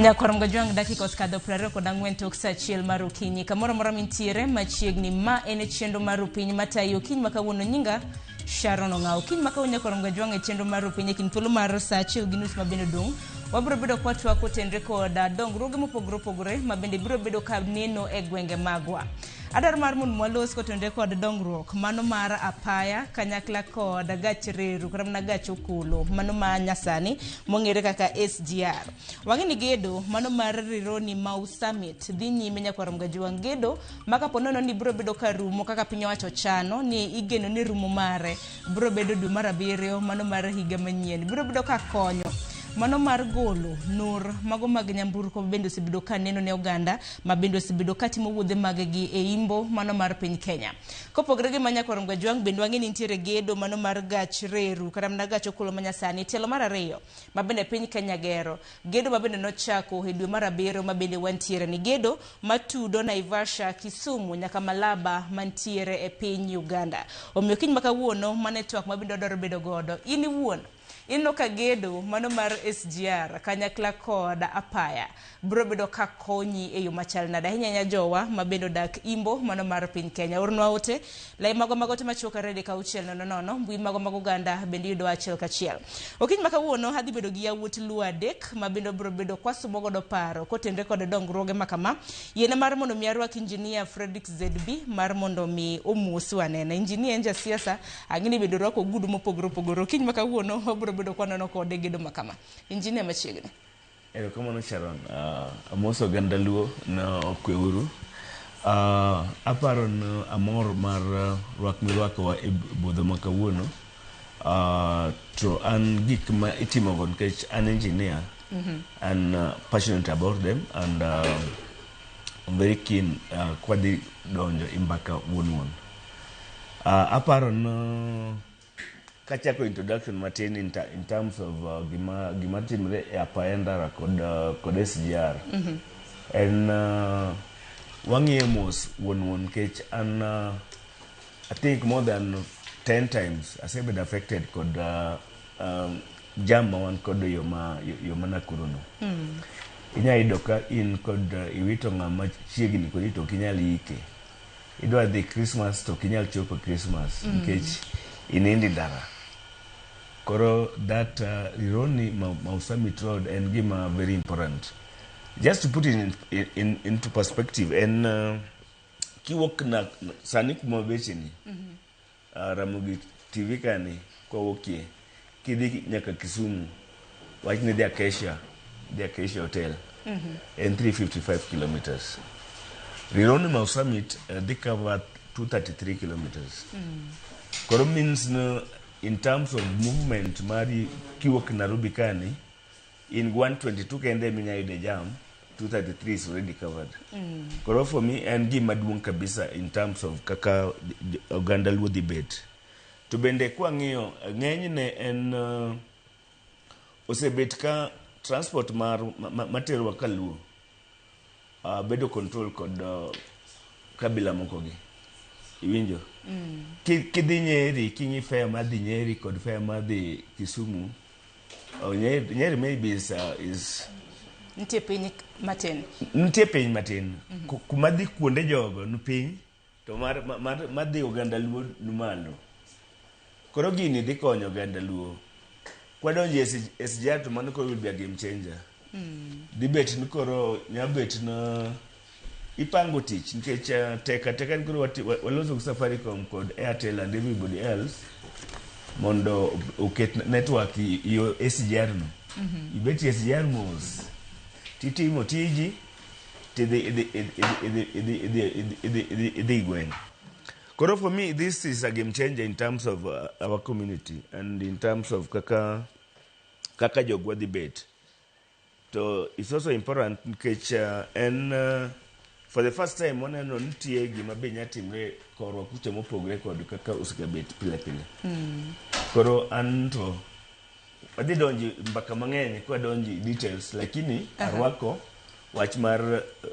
Nyakwar Mgajwang' dakika osekadho 24 tok saa 1 mar okinyi. Kamoro amora mintiere machiegni, ma en e chenro mar Rupiny matayi okinyi ma kawuono. Nyinga Sharon Ong'aw. Okinyi ma kawuono, Nyakwar Mgajwang', e chenro mar Rupiny e kind thuolo mar saa 1:30 ma bende odong'. Wabiro bedo kwatwak kotenre kod dongruoge mopogore opogore ma bende biro bedo ka neno e gwenge magwa. Adwaro mar mondo walos kotenre kod dongruok mano mar apaya kanyakla kod gach reru kata mana gach okolo mano ma nyasani mong'ere kaka SGR. Wang'e ni gedo mano mar Rironi Mau Summit dhi nyime, Nyakwar Mgajwang', gedo ma kapo nono ni biro bedo ka rumo kaka piny owacho chano ni igeno ni rumo mare biro bedo dwe mar 7 mano mar higa manyien, biro bedo ka konyo mano mar golo nur mago mag nyamburko bende osebedo ka neno ne oganda ma bende osebedo ka timo wuodhe maggi e imbo mano mar piny Kenya. Kopogore gi ma, Nyakwar Mgajwang', bende wang'e ni nitiere gedo mano mar gach reru kata mana gach okolo manyasani tielo mar 2 ma bende piny Kenya gero, gedo ma bende nochako e dwe mar 7 ma bende wantiere ni, gedo matudo Naivasha, Kisumu nyaka Malaba mantiere e piny Uganda. Omiyo kiny ma kawuono mano e twak ma bende wadwaro bedo godo. In iwuon ineno ka gedo mano mar SGR kanyakla kod apaya biro bedo ka konyi e yo machal nade, ahinya ahinya jowa ma bende odak imbo mano mar piny Kenya? Ornwa ote lai mago mag ote machuok 23600, mbui mago mag oganda bende iyudowa achiel kachiel. Okinyi ma kawuono adhi bedo gi yawuot Luo adek ma bende obiro bedo kwasumo godo paro kotenre kod dongruoge ma kama. Yiena mar mondo mi arwak Engineer Fredrick ZB mar mondo mi omosu anena. Engineer en jasiasa, ang'e ni bende orwako ogudu mopogore opogore. Okinyi ma kawuono wabiro bedo kwanono kode gedo ma kama. Engineer, machiegni. Erokamano, Sharon. Amoso oganda Luo no okweuru. Aparo ni amor mar rwak mirwakowa e budho ma kawuono. To an gik ma itimogo nikech an engineer, an passionate about them and I'm very keen kwadhi donjo e mbaka wuon wuon. Aparo ni kachako introduction matin in terms of gima timre e apaya ndara kod SGR en wang'iye mos wuon wuon nikech an I think more than 10 times asebedo affected kod jam ma wan kod yo ma Nakuru no. Inya yudo ka in kod iwito ng'ama chiegni kodi to ok inyal ike. Idwa dhi Christmas to ok inyal chopo Christmas nikech inindi ndara. Koro that Rironi Mau Summit Road en gima very important. Just to put it into perspective, en kiwuok na sani kuma wabecheni Ramogi TV kani kwawuokie kidhi nyaka Kisumu, wach ni dhi Acacia Hotel en 355 kilometers. Rironi Mau Summit dhi cover 233 kilometers. Koro means no in terms of movement mari kiwuok Nairobi kani in 122 kende eminya yude jam, 233 is already covered. Koro for me en gima duong' kabisa in terms of kaka oganda Luo dhi bet. To bende kwang'iyo ng'enyne en osebet ka transport mar materowa kaluo bedo control kod kabila moko gi iwinjo. Kidhi Nyeri, king'i fare madhi Nyeri kod fare madhi Kisumu, oh, Nyeri maybe is Nitie piny matin. Nitie piny matin. Kuma dhi kuonde jogo ni piny to mar madhi oganda Luo ni malo. Koro gini dhi konyo oganda Luo. Kwadonjo e SGR to mano koro will be a game changer. Dhi bet ni koro nya bet na ipango tich nikech tek ateka ni koro waloso gi Safaricom kod Airtel and everybody else mondo oket network yo SGR no. Ibet e SGR mos titimo tiji tidhi idhi idhi idhi idhi idhi idhi idhi idhi idhi gweng'. Koro for me this is a game changer in terms of our community and in terms of kaka jogwa dhi bet. To it's also important nikech en for the first time waneno nitie gima be nya timre korwa kucha mopogre kod kaka osegabet pile pile. Koro an to wadhi donjo e mbaka mang'eny kwadonjo e details, lakini arwako Wach mar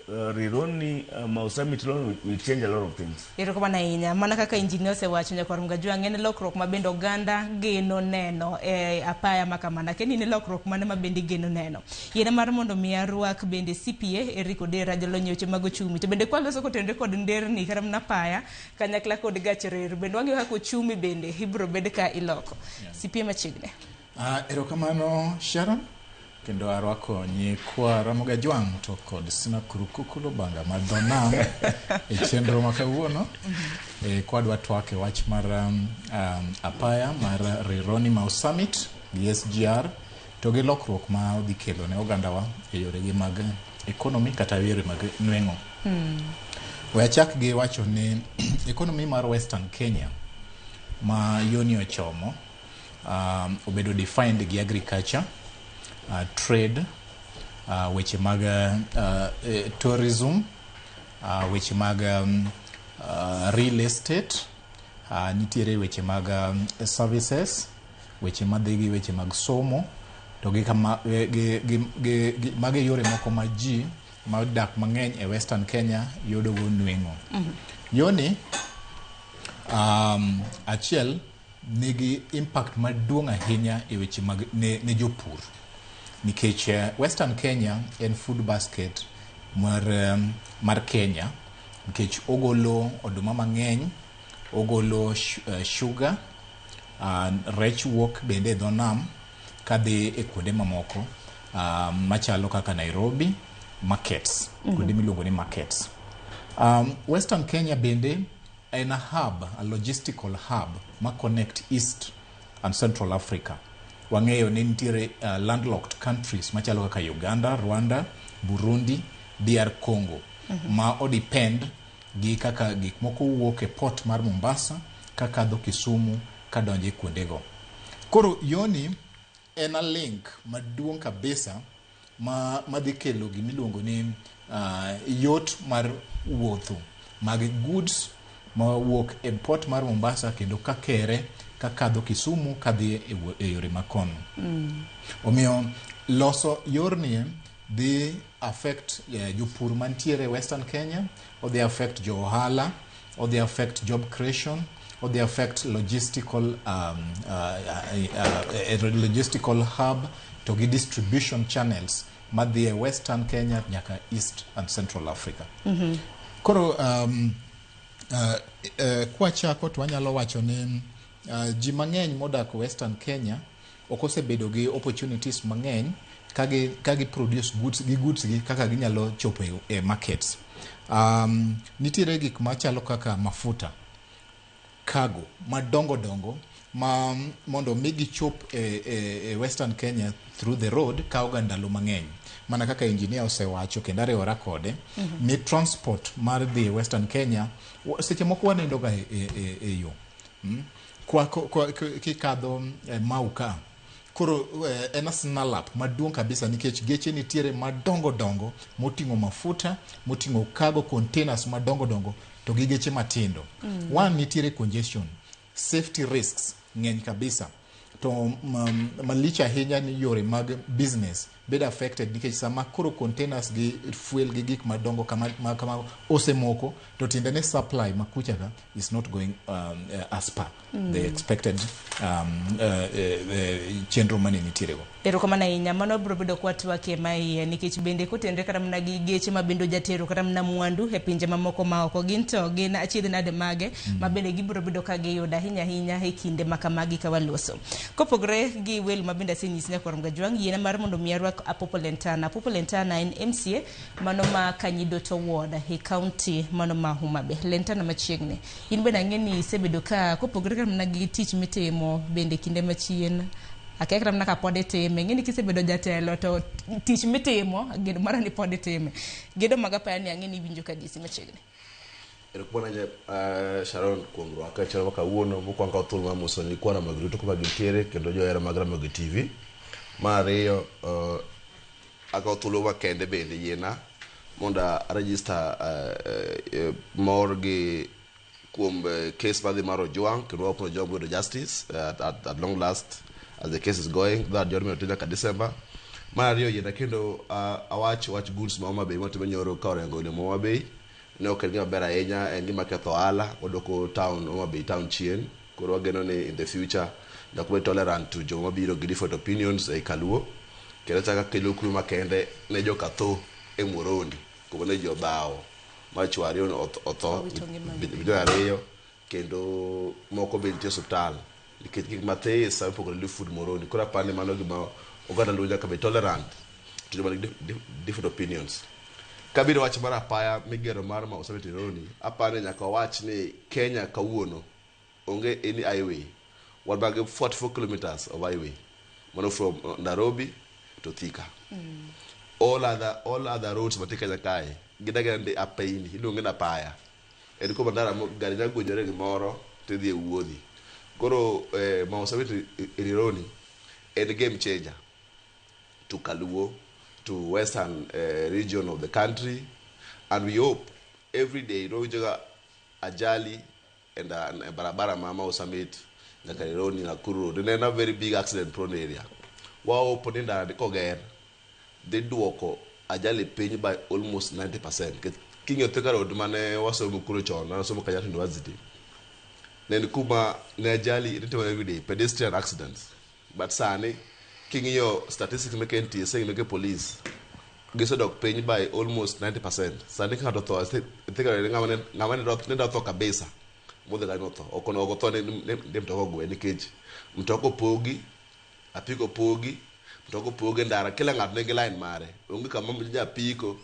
Rironi Mau Summit loan will change a lot of things. Erokamano ahinya. Mana kaka injinia osewacho nyakwar Mgajwang', en lokruok ma bende oganda geno neno e apaya ma kamano. Akia ni en lokruok mane ma bende igeno neno. Yiena mar mondo mi arwak bende CPA Eric Odera jalony e weche mag ochumi. To bende kwaloso kotenore kod nderni kata mana apaya kanyakla kod gach reru. Bende wang'iyo kaka ochumi bende ibiro bed ka iloko. CPA machiegni. Erokamano Sharon, kendo arwako nyikwa Ramogi Ajwang' to kod Sina Kurukuku Lubanga mar dho nam e chenro ma kawuono kwadwa twak e wach mar apaya mar Rironi Mau Summit gi SGR to gi lokruok ma odhi kelo ne ogandawa e yoregi mag economy kata yore mag nweng'o. We achak gi wacho ni economy mar Western Kenya ma yoni ochomo obedo defined gi agriculture, trade, weche mag tourism, weche mag real estate, nitiere weche mag services, weche madhi gi weche mag somo, to gi kama gi magi yore moko ma ji ma odak mang'eny e Western Kenya yudo go nweng'o. Yoni achiel nigi impact maduong' ahinya e weche mag ne jopur nikech Western Kenya en food basket mar Kenya nikech ogolo oduma mang'eny, ogolo sugar, rech wuok bende e dho nam kadhi e kuonde mamoko machalo kaka Nairobi markets, kuonde miluongo ni markets. Western Kenya bende en a hub, a logistical hub ma connect East and Central Africa. Wang'eyo ni nitiere landlocked countries machalo kaka Uganda, Rwanda, Burundi, DR Congo ma odepend gi kaka gik moko wuok e port mar Mombasa kakadho Kisumu kadonjo e kuondego. Koro yoni en a link maduong' kabisa ma madhi kelo gimiluongo ni yot mar wuotho mag goods mawuok e port mar Mombasa kendo kakere kakadho Kisumu kadhi e yore makono. Omiyo loso yorni dhi affect jopur mantiere Western Kenya, odhi affect jo ohala, odhi affect job creation, odhi affect logistical hub to gi distribution channels madhi e Western Kenya nyaka East and Central Africa. Koro kwachako to wanyalo wacho ni ji mang'eny modak Western Kenya ok osebedo gi opportunities mang'eny ka gi produce goods gi goods gi kaka ginyalo chopo e markets. Nitiere gik machalo kaka mafuta, cargo madongo dongo ma mondo mi gichop e Western Kenya through the road kawo ga ndalo mang'eny mana kaka engineer osewacho kendo ariwora kode ni transport mar dhi e Western Kenya seche moko wanindo ga e yo Kwa kikadho Mau ka koro en a snarl-up maduong' kabisa nikech geche nitiere madongo dongo moting'o mafuta, moting'o cargo containers madongo dongo to gi geche matindo. One, nitiere congestion, safety risks ng'eny kabisa to malich ahinya ni yore mag business bedo affected nikech sama koro containers gi fuel gi gik madongo kama osemoko to tiende ni supply makucha ka is not going as per the expected chenro mane nitiere go. Erokamano ahinya. Mano biro bedo kwa twakie ma iye nikech bende kotenre kata mana gi geche ma bende ojatero kata mana mwandu e pinje mamoko ma oko gin to gin achiedh nade mage ma bende gibiro bedo ka giyudo ahinya ahinya e kinde ma kamagi ka waloso. Kopogore gi welo ma bende asenyisi nyakwar Mgajwang', yiena mar mondo mi arwak Apopo Lentana. Apopo Lentana en MCA mano ma Kanyidoto Ward e county mano ma Homa Bay. Lentana machiegni. In bende ang'e ni isebedo ka kopogore kata mana gi tich mitimo bende kinde machien akia kata mana ka pod itime ing'e ni kisebedo jatelo to tich mitimo geno mara ni pod itime gedo mag apaya ni ang'e ni iwinjo ka disi machiegni. Erokamano Sharon kuom rwaka e chenro ma kawuono. Mokwongo akawo thuolo mar moso nyikwa Ramogi duto kuma gintiere kendo johera mag Ramogi TV. Mar ariyo, akawo thuolo makende bende yiena mondo a register mor gi kuom case madhi mar Ojwang kendo wahope ni Ojwang biro yudo justice at long last as the case is going that adjournment nyaka December. Mar ariyo yiena kendo awach wach goods ma Homa Bay motime nyoro ka orengo olemo Homa Bay ne ok en gima ber ahinya en gima ketho ohala odwoko town Homa Bay town chien koro wageno ni in the future nyaka wabed tolerant to joma biro gi different opinions ei Kaluo kendo achako akelo kuyo makende ne joka tho e Muhoroni kuma ne ji odhawo ma chwo ariyo otho Owito ngimagi. jo ariyo kendo moko be nitie e osiptal nikech gik mathis sama ipogore food Muhoroni koro aparo ni mano gima oganda Luo nyaka bed tolerant to joma nigi different opinions kabiro wach mar apaya migero mar Mau Summit Rironi aparo ni nyaka wawach ni Kenya kawuono onge any highway wan mag 44 kilometers of highway mano from Nairobi to Thika all other roads mantie Kenya kae gin agina ndi apeini iluonge ni apaya en kuma ndara gari nyalo gwenyore gimoro tidhi e wuodhi koro Mau Summit Rironi en game changer to Kaluo to western region of the country and we hope every day wawinjoga ajali and barabara ma Mau Summit nyaka Rironi Nakuru Road en a very big accident prone area wa hope ni ndara ni koger dhi duoko ajali piny by almost 90% nikech king'iyo Thika Road mane wasomo kuro chon nasomo Kenyatta University ne en kuma ne ajali nitimore every day pedestrian accidents but sani king'iyo statistics meke NTSA meke police gisedok piny by almost 90%. Sani ka ng'ato otho Thika Road ng'ama ne dwa tho kabisa modhi kanyo otho ok ok otho ni mtoka ogwe nikech mtoka opogi apiko opogi mtoka opogi e ndara kila ng'ato nigi line mare onge kama ja apiko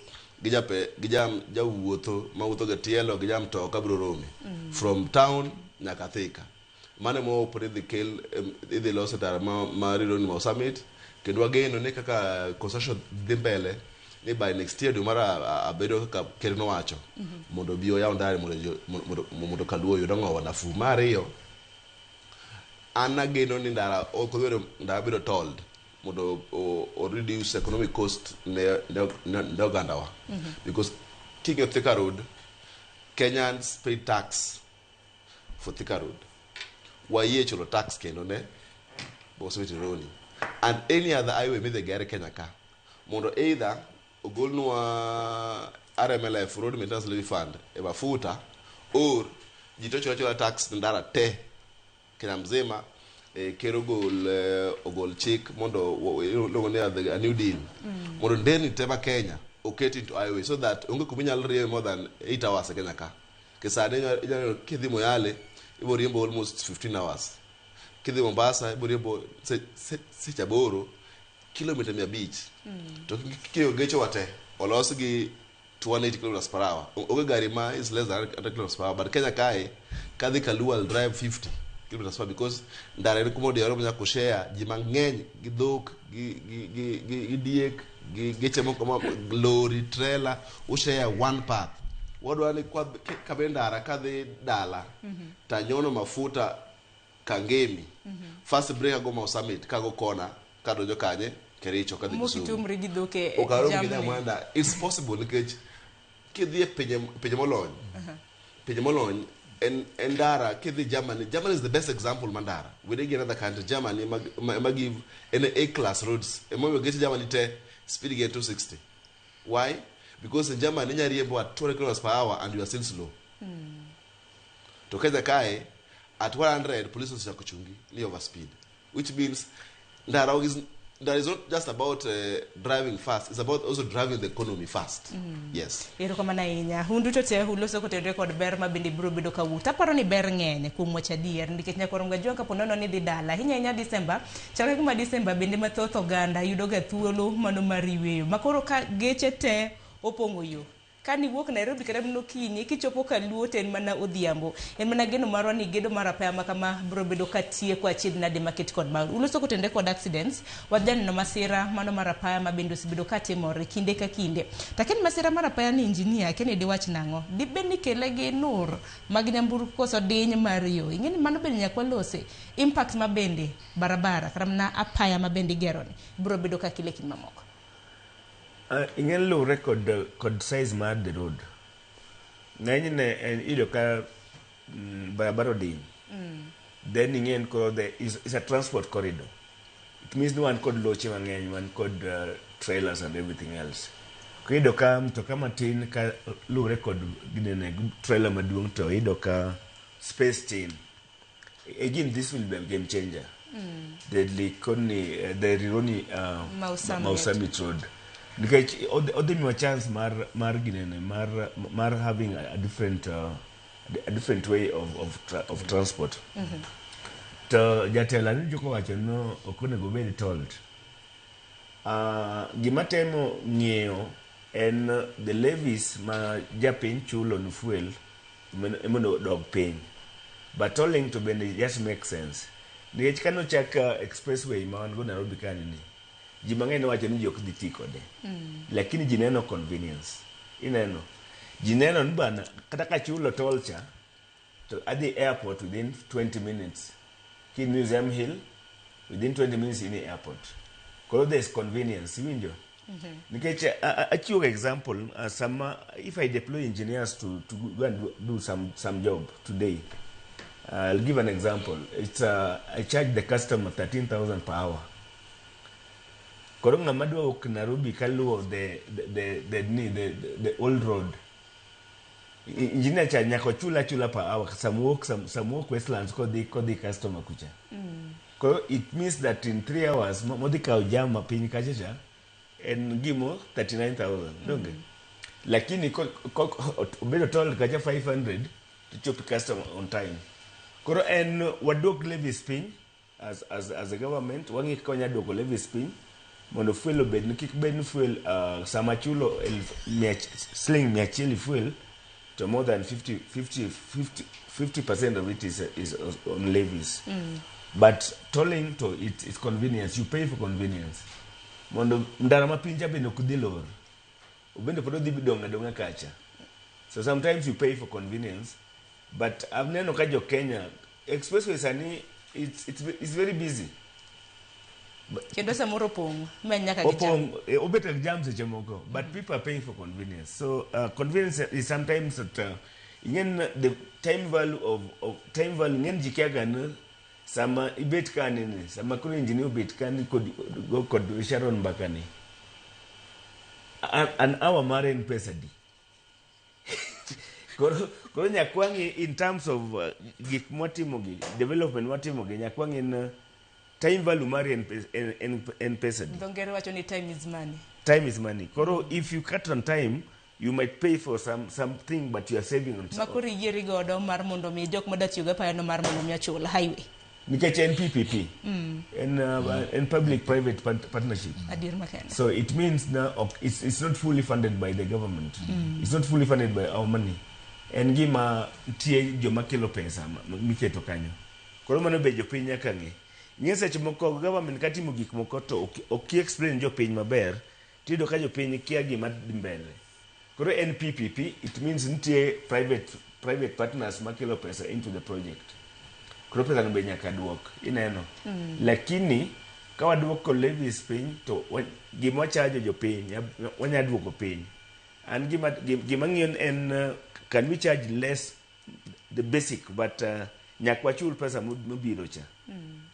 gi jape gi ja jawuotho mawuotho gi tielo gi ja mtoka biro rome from town nyaka Thika mano ema wahope ni idhi kel idhi los ndara ma Rironi Mau Summit kendo wageno ni kaka construction dhi mbele ni by next year dwe mar abiriyo kaka ker nowacho mondo obi oyaw ndara mondo Kaluo oyud ang'owa nafuu. Mar ariyo an ageno ni ndara ok odhi bedo ndara biro tolled mondo o reduce economic cost ne ogandawa because king'iyo Thika Road Kenyans pay tax for Thika Road wayie chulo tax kendo ne Mau Summit Rironi and any other highway midhi ger Kenya ka mondo either ogolnwa RMLF Road Maintenance Levy Fund e mafuta or ji to chulo achula tax ne ndara te Kenya mzima ker ogol chik mondo iluongo ni a new deal mondo nderni te ma Kenya oket into highway so that onge kuma inyalo riembe more than 8 hours e Kenya ka ke sani inyalo kidhi Moyale ibo riembo almost 15 hours kidhi Mombasa ibo riembo seche 8 kilomita 500 to king'iyo geche wa te olos gi 280 kilometers per hour onge gari ma is less than 100 kilometers per hour but Kenya kae kadhi Kaluo I'll drive 50 kilometers per hour because ndara en kuma odiyore manyako share ji mang'eny gi dhok gi diek gi geche moko ma lori trailer ushare one path wadwa ni kabe ndara kadhi dala tanyono mafuta Kangemi first break ago Mau Summit kago kona kadonjo kanye Kericho kadhi Kisumu Mokitumri gi dhok e ok arom gi jamni. nyamwanda it's possible nikech kidhi e pinje molony en ndara kidhi Germany. Germany is the best example mar ndara. We didn't get another country Germany ma give en A class roads emomiyo geche Germany te speed get 260. Why? Because in Germany inya riembo at 200 kilometers per hour and you are still slow. To Kenya kae at 100 police osechako chungi ni over speed, which means ndara is not just about driving fast, it's about also driving the economy fast. Yes. Erokamano ahinya un duto te uloso kotenore kod ber ma bende biro bedo kawuok taparo ni ber ng'eny kuom wacho adier nikech nyakwar Mgajwang' kapo nono ni dhi dala ahinya ahinya Disemba chakre kuma Disemba bende mathoth oganda yudo ga thuolo mano mar yweyo makoro ka geche te opong'o yo kaniwuok Nairobi kata mana okinyi kichopo Kaluo to en mana odhiambo en mana geno marwa ni gedo mar apaya ma kama biro bedo ka tieko achiedh nade maket kod ma uloso kotenore kod accidents wajaneno masira mano mar apaya ma bende osebedo ka timore kinde ka kinde to akia ni masira mar apaya ni injinia akia ni diwach nang'o dibed ni kele gi nur mag nyamburko koso diny mar yo ing'e ni mano bende nyaka walose impact ma bende barabara kata mana apaya ma bende igero ni biro bedo ka kile kind mamoko. Ing'e luwre kod size mar the road. Ng'enyne en iyudo ka barabara odiny. Then ing'e ni koro is a transport corridor. It means ni wan kod loche mang'eny, wan kod trailers and everything else. Kiyudo ka mtoka matin ka luwore kod ginene trailer maduong' to iyudo ka space tin. Again, this will be a game changer. The Likoni, the Rironi Mau Summit. Mau Summit Road. Nikech odhi miwa chance mar ginene mar having a different way of transport. To jatelo aneno kowacho no ok onego obed tolled. Gima temo ng'iyo en the levies ma japiny chulo ne fuel mondo odog piny. But tolling to bende just make sense. Nikech kanochak expressway ma wan go Nairobi kani ni, ji mang'eny nowacho ni ji ok dhi ti kode. Lakini ji neno convenience. Ineno. Ji neno ni bana, kata kachulo toll cha, to adhi airport within 20 minutes. Ki Museum Hill, within 20 minutes in the airport. Koro there's convenience, iwinjo? Nikech achiwo example, sama if I deploy engineers to go and do some job today, I'll give an example. It's I charge the customer 13,000 per hour. Koro ng'ama dwa wuok Nairobi kaluwo the old road. Engineer cha nyaka ochul achula per hour sama wuok sama wuok Westlands kodhi customer kucha. Koro it means that in 3 hours modhi kawo jam ma piny kacha cha en gimo 39,000 donge? Lakini ko obedo toll kacha 500 to chopi customer on time. Koro en waduok levies piny as a government, wang'i kaka wanya duoko levies piny mondo fuel obed ni kik bed ni fuel sama chulo siling 100 e fuel to more than 50 50 50 50% of it is on levies. But tolling to it's convenience. You pay for convenience. Mondo ndara ma piny cha bende ok dhi lor. Obende pod odhi dong' adong'a kacha. So sometimes you pay for convenience, but aneno ka jo Kenya expressway sani it's very busy. Kendo samoro opong' meny nyaka gi jam. Opong', obet gi jam seche moko, but people are paying for convenience. So convenience is sometimes that ing'en the time value of time value ng'en ji kia ga ni sama ibet ka nini sama koro engineer obet ka ni kod go kod Sharon mbaka ni an hour mare en pesa di. Koro nyaka wang'i in terms of gik mwatimo gi development mwatimo gi nyaka wang'i time value mari en pesa di. Dho ngere wacho ni time is money. Time is money. Koro if you cut on time, you might pay for something, but you are saving on Ma koro iyieri godo mar mondo mi jok moda tiyo gi apayano mar mondo mi ochul highway. Nikech en PPP, en public private partnership. Adier makende. So it means now it's not fully funded by the government. It's not fully funded by our money. En gima nitie joma kelo pesa miketo kanyo. Koro mano be jopiny nyaka ng'e. Ing'e seche moko government katimo gik moko to ok explain jopiny maber, tiyudo ka jopiny kia gima dhi mbele. Koro en PPP, it means nitie private partners makelo pesa into the project. Koro pesa no be nyaka duok, ineno. Lakini ka waduoko levies piny to gima wachajo jopiny wanya duoko piny. An gima ng'iyo en can we charge less the basic, but nyaka wachul pesa mobiro cha.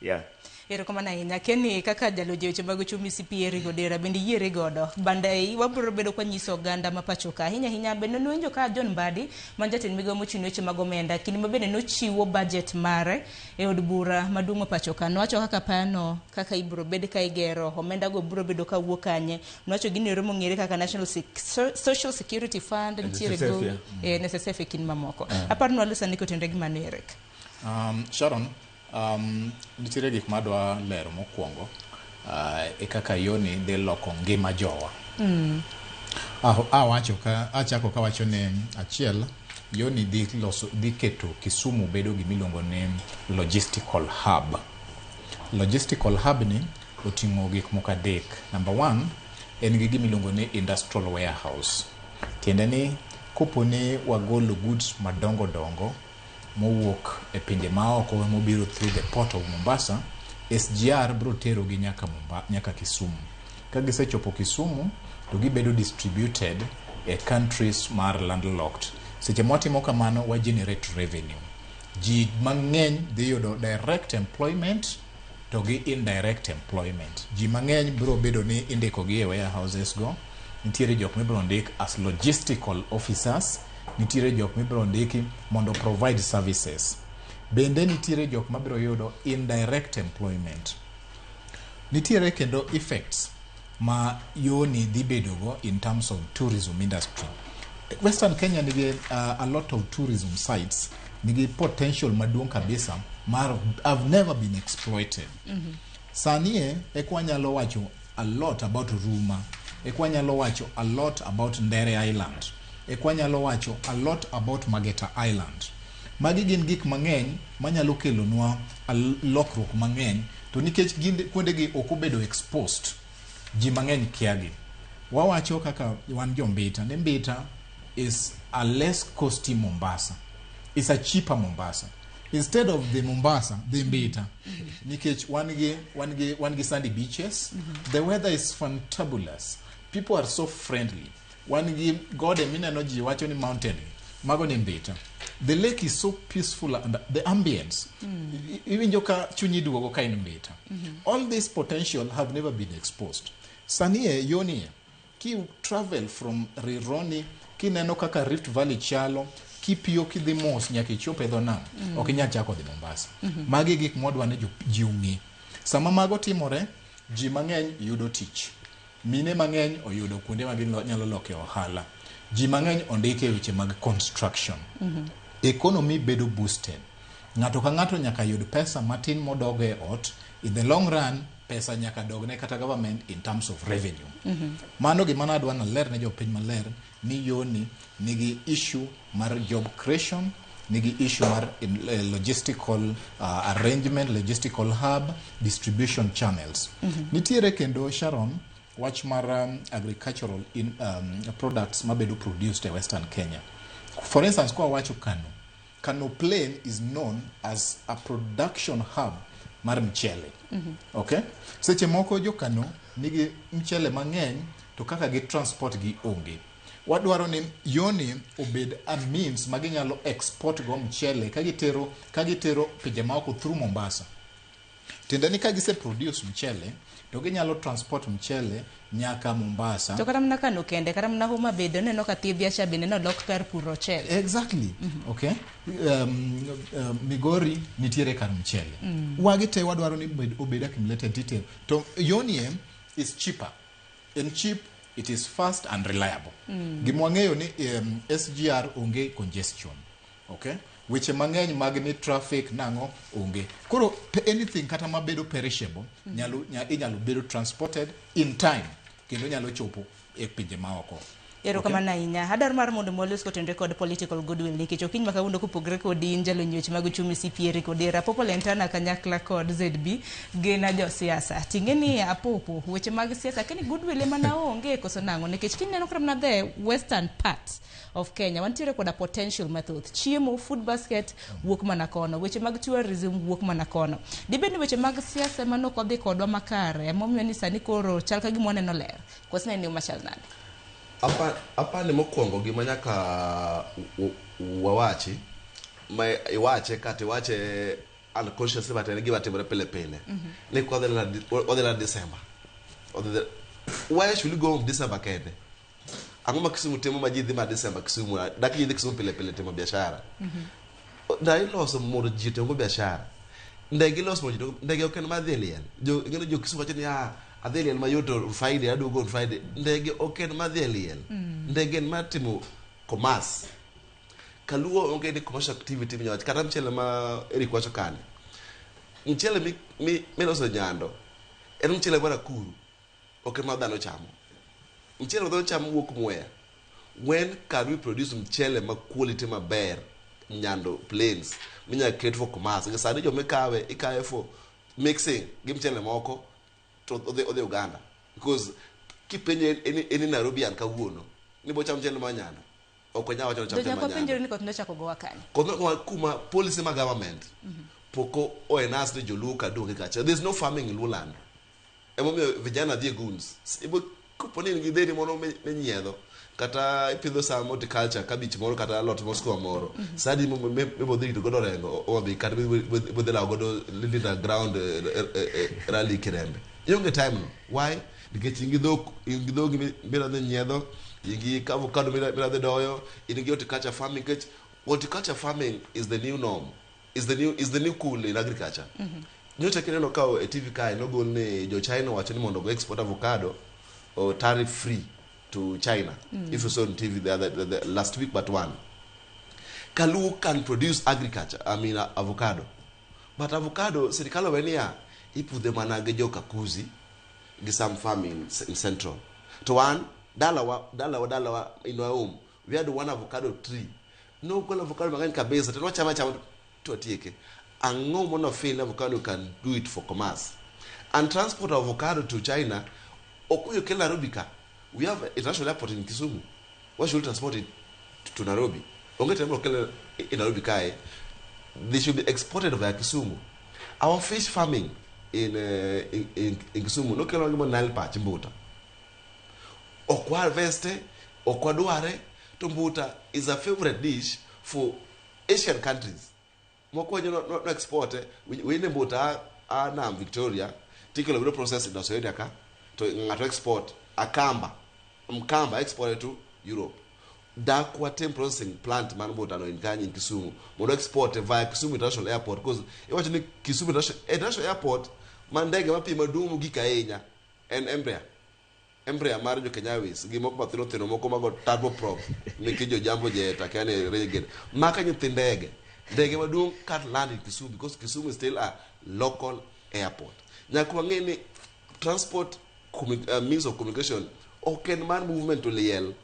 Yeah. Erokamano ahinya. Keni kaka jalony e weche mag ochumi CPA Rigo Dera bende iyieri godo. Bende wabiro bedo kwanyiso oganda ma pacho ka. Ahinya ahinya bende nwinjo ka John Mbadi man jatend migao mochung' ne weche mag omenda kinde ma bende nochiwo budget mare e od bura maduong' ma pacho ka. Nowacho kaka pano kaka ibiro bed ka igero omenda go biro bedo ka wuok kanye. Nowacho gino ero mong'ere kaka National Social Security Fund nitiere NSSF, go yeah. NSSF e kind mamoko. Aparo ni walos ane kotenore gi mano Eric. Sharon, nitiere gik madwa lero mokwongo e kaka yoni dhi loko ngima jowa. Awacho ka achako kawacho ni achiel yoni dhi loso dhi keto Kisumu bedo gimiluongo ni logistical hub. Logistical hub ni oting'o gik moko adek. Number one, en gi gimiluongo ni industrial warehouse. Tiende ni kopo ni wagolo goods madongo dongo mowuok e pinje maoko mobiro through the port of Mombasa, SGR biro terogi nyaka Kisumu. Ka gisechopo Kisumu, to gibedo distributed e countries mar landlocked. Seche mwatimo kamano, wa generate revenue. Ji mang'eny dhi yudo direct employment. To gi indirect employment. Ji mang'eny biro bedo ni indiko gi e warehouses go. Nitiere jok mibiro ndik as logistical officers. Nitiere jok mibiro ndiki mondo provide services. Bende nitiere jok mabiro yudo indirect employment. Nitiere kendo effects ma yoni dhi bedogo in terms of tourism industry. Western Kenya nigi a lot of tourism sites, nigi potential maduong' kabisa mar have never been exploited. Sani e eka wanyalo wacho a lot about Ruma, eka wanyalo wacho a lot about Ndere Island, eka wanyalo wacho a lot about Mageta Island. Magi gin gik mang'eny manyalo kelonwa lokruok mang'eny, to nikech gin kuondegi ok obedo exposed, ji mang'eny kiagi. Wawacho kaka wan jombita ni Mbita is a less costly Mombasa. It's a cheaper Mombasa. Instead of the Mombasa, the Mbita. Nikech wan gi sandy beaches. The weather is fantabulous. People are so friendly. Wan gi gode mineno ji wacho ni mountain. Mago ni Mbita. The lake is so peaceful and the ambience. Iwinjo ka chunyi duogo ka in Mbita. All this potential have never been exposed. Sani e yoni e, ki travel from Rironi, kineno kaka Rift Valley chalo, kipiyo kidhi mos nyaka ichop e dho nam, ok inyal chako dhi Mombasa. Magi gik mwadwa ni ji ong'e. Sama mago timore, ji mang'eny yudo tich. Mine mang'eny oyudo kuonde ma ginyalo loke ohala. Ji mang'eny ondike e weche mag construction. Economy bedo boosted. Ng'ato ka ng'ato nyaka yud pesa matin modogo e ot. In the long run, pesa nyaka dogne kata government in terms of revenue. Mano gima nadwa naler ne jopiny maler ni yoni nigi issue mar job creation, nigi issue mar logistical arrangement, logistical hub, distribution channels. Nitiere kendo, Sharon, wach mar agricultural products mabedo produced e Western Kenya. For instance, kwa wacho Kano, Kano Plain is known as a production hub mar mchele. Okay? Seche moko jo Kano nigi mchele mang'eny, to kaka gi transport gi onge. Wadwaro ni yoni obed a means ma ginyalo export go mchele ka gitero pinje maoko through Mombasa. Tiende ni ka gise produce mchele to ginyalo transport mchele nyaka Mombasa. To kata mana Kano kende, kata mana Homa Bay, oneno ka Thidhia cha bende nolok kar puro ochele. Exactly. Okay. Migori nitiere kar mchele. Wagi te wadwaro ni obed accumulated titero. To yonie is cheaper. En cheap, it is fast and reliable. Gima wang'eyo ni SGR onge congestion. Okay? Weche mang'eny mag ni traffic nang'o onge. Koro anything kata mabedo perishable inyalo bedo transported in time kendo nyalo chopo e pinje maoko. Erokamano ahinya. Adwaro mar mondo walos kotenore kod political goodwill, nikech okinyi ma kawuono, kopogore kod in jalony weche mag uchumi CPA Eric Odera, Popo Lentana kanyakla kod ZB gin josiasa. Ting'e ni apopo weche mag siasa keni goodwill ema na onge koso nang'o, nikech kineno kata mana the western part of Kenya, wantiere koda potential mathoth. Chiemo, food basket wuok mana kono, weche mag tourism wuok mana kono. Dibed ni weche mag siasa ema nok odhi kodwa makare, emomiyo ni sani koro chal ka gima waneno ler koso ne ni machal nade? Apani mokwongo gima nyaka wawachi ma iwache kata iwache unconsciously, but en gima timore pile pile ni kwa wadhi la December. Why should we go home December kende? Ang'o ma Kisumu timo ma ji dhi ma December Kisumu? Dak ji dhi Kisumu pile pile timo biashara? Da iloso mondo ji otimgo biashara. Ndege iloso mondo ji ndege ok en mar dhi e liel. Jo ing'e ni jo Kisumu wacho ni, "Ah, adhi e liel mayot on Friday, aduogo on Friday." Ndege ok en mar dhi e liel. Ndege en mar timo commerce. Kaluo onge ni commercial activity minyalo wacho kata mchele ma Eric wacho kane. Mchele miloso Nyando en mchele mar Akuru, ok en ma dhano chamo. Mchele ma dhano chamo wuok Mwea. When can we produce mchele ma quality maber Nyando Plains minyalo ket for commerce? Nikech sani joma ikawe ikawe for mixing gi mchele moko to odhi Uganda. Because kipenjo any Nairobian kawuono ni bocham mchele ma Nyando, ok onyal wacho ni ocham To mchele nyaka ma wapenjore Nyando. ni koth nochako gowa kanye. Koth kuma policy ma government pok o enhance ni joluo ka duoge kacha. There's no farming in Luoland. Emomiyo vijana dhi e goons. Ibo kopo ni in gi dheri moro minyiedho. Kata ipidho some horticulture, cabbage moro kata alot moro, skuma moro. Sadi mibodhi rito godo Orengo, Homa kata mibodhi lawo godo Linda ground rally Kirembe. Ionge time no. Why? Nikech in gi dhok, in gi dhogi midhi nyiedho, in gi avocado midhi doyo, in gi horticulture farming. Nikech horticulture farming is the new norm. Is the new cool in agriculture. Nyocha kineno ka e TV kae nogol ni jo China wacho ni mondo go export avocado or tariff free to China. If you saw on TV the other the last week but one. Kaluo can produce agriculture, I mean avocado. But avocado sirikal owe niya ipudhe mana gi jo Kakuzi gi some farm in central. To wan dalawa in our home we had one avocado tree. No golo avocado mang'eny kabisa to nwachama chama to watieke. Ang'o mono feel avocado can do it for commerce. And transport of avocado to China ok okel Nairobi ka. We have international airport in Kisumu. Why should we transport it to Nairobi? Onge time okel in Nairobi kae. They should be exported via Kisumu. Our fish farming in Kisumu nokelo gima Nile perch mbuta. Ok harveste, ok wadware, to mbuta is a favorite dish for Asian countries. Moko wenyo no export wine mbuta a nam Victoria tikelo biro process in Australia ka to ng'ato export akamba mkamba export to Europe. Dak watim processing plant mar mbuta no in kanye in Kisumu mondo export via Kisumu International Airport, because iwacho ni Kisumu International Airport ma ndege mapiyo maduong' mogik ahinya en Embraer mar jo Kenya Airways gi moko mathindo thindo moko mago turboprop meke jo Jambo Jet akia ni Renegade maka nyithi ndege maduong' can't land in Kisumu because Kisumu is still a local airport. Nyaka wang'e ni transport means of communication ok en mar movement to liel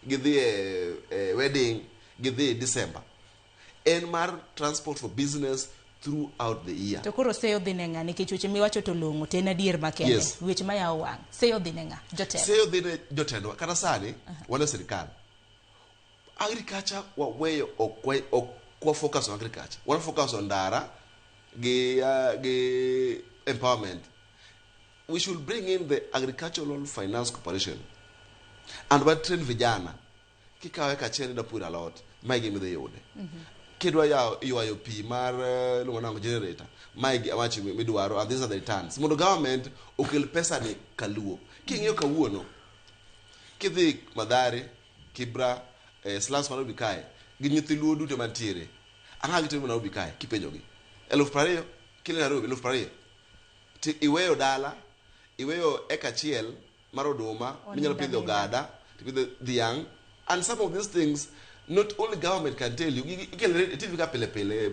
gidhi e wedding gidhi e December, en mar transport for business throughout the year. To koro seyo dhi ne ng'a? Nikech weche miwacho to long'o to en adier makende. Yes. Weche mayawo wang' seyo dhi ne ng'a? Jotelo. Seyo dhi ne jotendwa. Kata sani wan e sirikal, agriculture waweyo, ok wa focus on agriculture, wan focus on ndara gi empowerment. We should bring in the Agricultural Finance Corporation and wa train vijana. Kikawo eka achiel idwa puro alot, mae gima idhi yude. Kidwa yawo ywayo pi mar iluongo nang'o, generator, mae wach midwaro, and these are the returns mondo government okel pesa ni kaluo. King'iyo kawuono kidhi Mathare, Kibra, slums ma Nairobi kae gi nyithi luo duto mantiere, ang'o gitimo Nairobi kae? Kipenjogi 20,000 kile Nairobi 20,000 ti iweyo dala, iweyo eka achiel mar oduma minyalo pidho ogada, tipidho dhiang', and some of these things not only government can tell you. Ikelo e TV ka pile pile,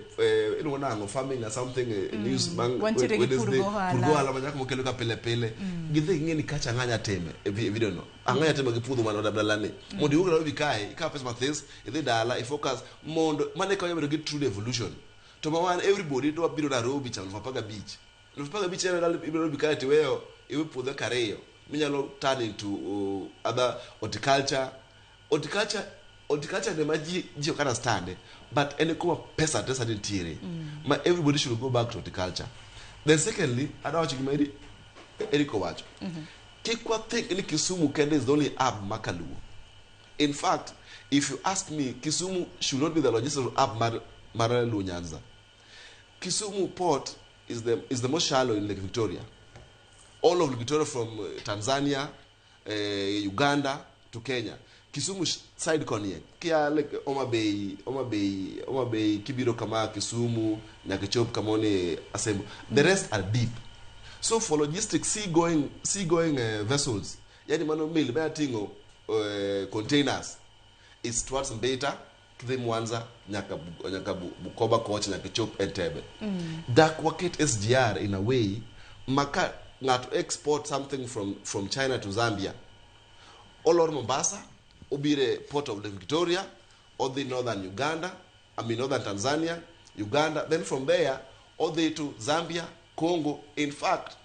iluongo nang'o, farming or something, news bang' Wantiere gi Wednesday, pur gohala. Pur gohala ma nyako mokelo ka pile pile gidhi ging'e ni kacha ang'anya time e video no ang'anya time gi puodho man dalani mondo iwuog Nairobi kae ikaw pesa mathis idhi dala i focus mondo mane konyo bedo gi true devolution. To ma wan everybody dwa biro Nairobi chamo 15,000 15,000 en dala ibiro Nairobi kae tiweyo iwe puodho kariyo minyalo turn into other horticulture. Horticulture ne ma ji ok understand, but en kuma pesa te sani nitiere ma everybody should go back to horticulture. Then secondly, adwa wacho gima Eric owacho. Kik wa think ni Kisumu kende is the only hub ma kaluo. In fact, if you ask me, Kisumu should not be the logistical hub mar Luo Nyanza. Kisumu port is the most shallow in Lake Victoria, all of Lake Victoria, from Tanzania, Uganda to Kenya. Kisumu side koni kia like Homa Bay kibiro kama Kisumu nyaka chop kamone Asembo. The rest are deep. So for logistics, sea going vessels, yani mano meli maya ting'o containers is towards Mbita, kidhi Mwanza nyaka Bukoba kocha nyaka chop Entebbe. Dak waket SGR in a way maka ng'ato export something from China to Zambia, olor Mombasa, obire port of Lake Victoria, odhi northern Uganda, I mean northern Tanzania, Uganda, then from there odhi to Zambia, Congo. In fact,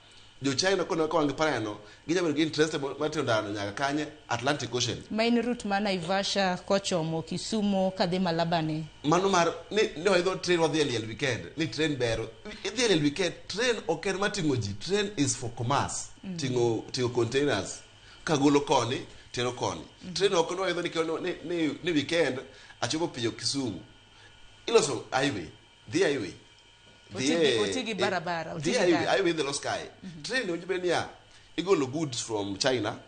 jo China kono ka wang' pareno ginyalo bedo gi interest mar tero ndara no nyaka kanye, Atlantic Ocean. Ma en route ma Naivasha kochomo Kisumu kadhi Malabani. Mano mar ni waidho train wadhi e liel weekend ni train ber idhi e liel weekend. Train ok en mar ting'o ji, train is for commerce. Ting'o containers kagolo koni. tero koni. Train ok nwa ni weekend achopo piyo Kisumu. Iloso highway, dhi highway. Otigi barabara, otigi highway the lost sky. Train winjo bed niya, igolo goods from China,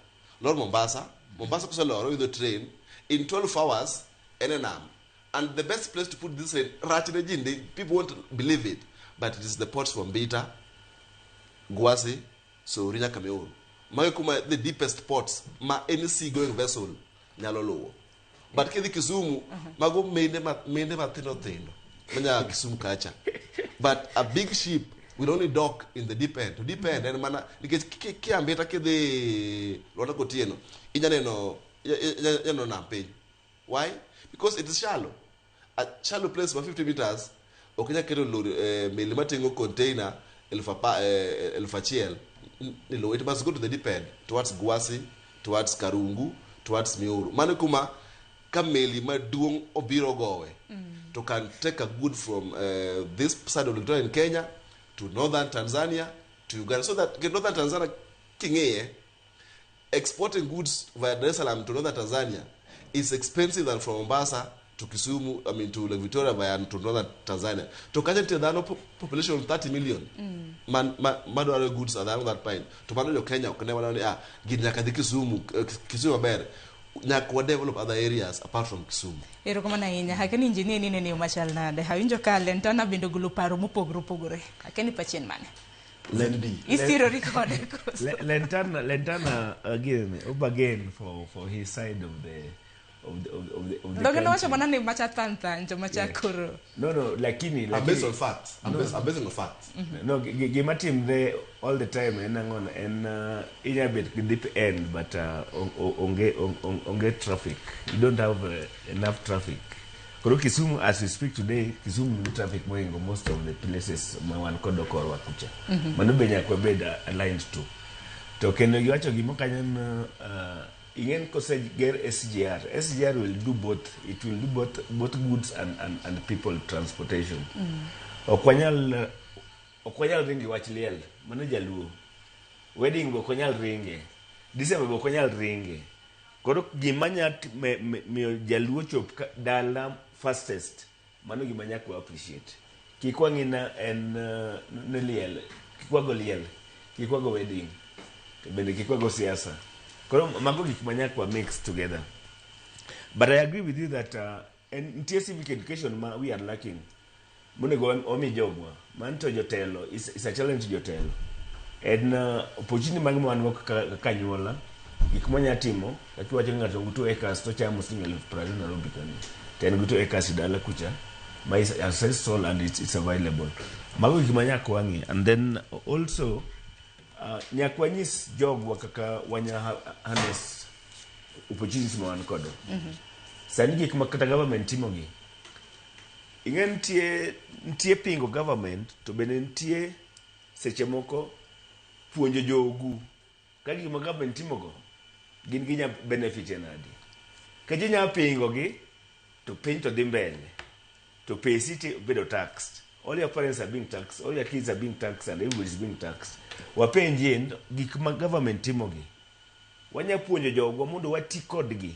lor Mombasa, Mombasa koseloro with the train in 12 hours en e nam. And the best place to put this train, rach ne ji, people won't believe it, but it is the ports from Mbita, Gwasi, Sori nyaka Mioro. Mago kuma the deepest ports ma any sea going vessel nyalo luwo. But kidhi Kisumu, mago mende mathindo thindo manya Kisumu kacha. But a big ship will only dock in the deep end. To deep end en mana nikech kia Mbita kidhi Lwanda Kotieno inya neno nam piny. Why? Because it is shallow. A shallow place for 50 meters ok inyal keto lori meli mating'o container 1,000. It must go to the deep end, towards Gwasi, towards Karungu, towards Mioro. Mano kuma ka meli maduong' obiro gowe to can take a good from this side of Victoria in Kenya to northern Tanzania to Uganda. So that northern Tanzania king'eye, exporting goods via Dar es Salaam to northern Tanzania is expensive than from Mombasa to Kisumu, I mean to Lake Victoria via to northern Tanzania. To kacha nitie dhano population of 30 million man madwaro goods along that point. To mano jo Kenya ok ne wana ni gini nyaka dhi Kisumu, Kisumu maber. Nyaka wa develop other areas apart from Kisumu. Erokamano ahinya. Hakeni engineer ni nene yo machal nade. Awinjo ka Lentana bende ogolo paro mopogore opogore. Hakeni pachien mane? Isirori kode koso? Lentana again, again for his side of the Dhoge nowacho mana ni macha than to macha koro. No, lakini I'm based on facts. I'm based on facts. No, gima timre all the time en ang'ono en inya bet gi deep end but onge traffic. You don't have enough traffic. Koro Kisumu, as we speak today, Kisumu nigi traffic moingo most of the places ma wan kod korwa kucha. Mano be nyaka wabed aligned to. To kendo giwacho gimo kanyo no ing'en koseger SGR. SGR will do both. It will do both goods and people transportation. Ok wanyal ringe wach liel. Mano jaluo. Wedding be ok wanyal ringe. December be ok wanyal ringe. Koro gima nya miyo jaluo chop dala fastest, mano gima nyaka wa appreciate. Kik wang'i na en ne liel, kik wago liel, kik wago wedding, to bende kik wago siasa. Koro mago gik ma nyaka wa mix together. But I agree with you that nitie civic education ma we are lacking. Monego omi jogwa. Man to jotelo, is a challenge to jotelo. En opportunity mag ma wan go kaka anyuola, gik mwanya timo, kaka iwacho ni ng'ato gi 2 acres to chamo siling 20,000 Nairobi kani. To en gi 2 acres e dala kucha, ma is ancestral and it's available. Mago gik ma nyaka wang'i. And then also, nyaka wanyis jogwa kaka wanya harness opportunities ma wan kodo. Sani gik ma kata government timogi, ing'e nitie pingo government to bende nitie seche moko puonjo jogu ka gik ma government timogo gin ginya benefit e nadi. Ka ji nya pingo gi to piny to dhi mbele to pesi ti bedo taxed. All your parents are being taxed, all your kids are being taxed, and everybody is being taxed. Wapenji gik ma government timogi. Wanya puonjo jogwa mondo wati kodgi.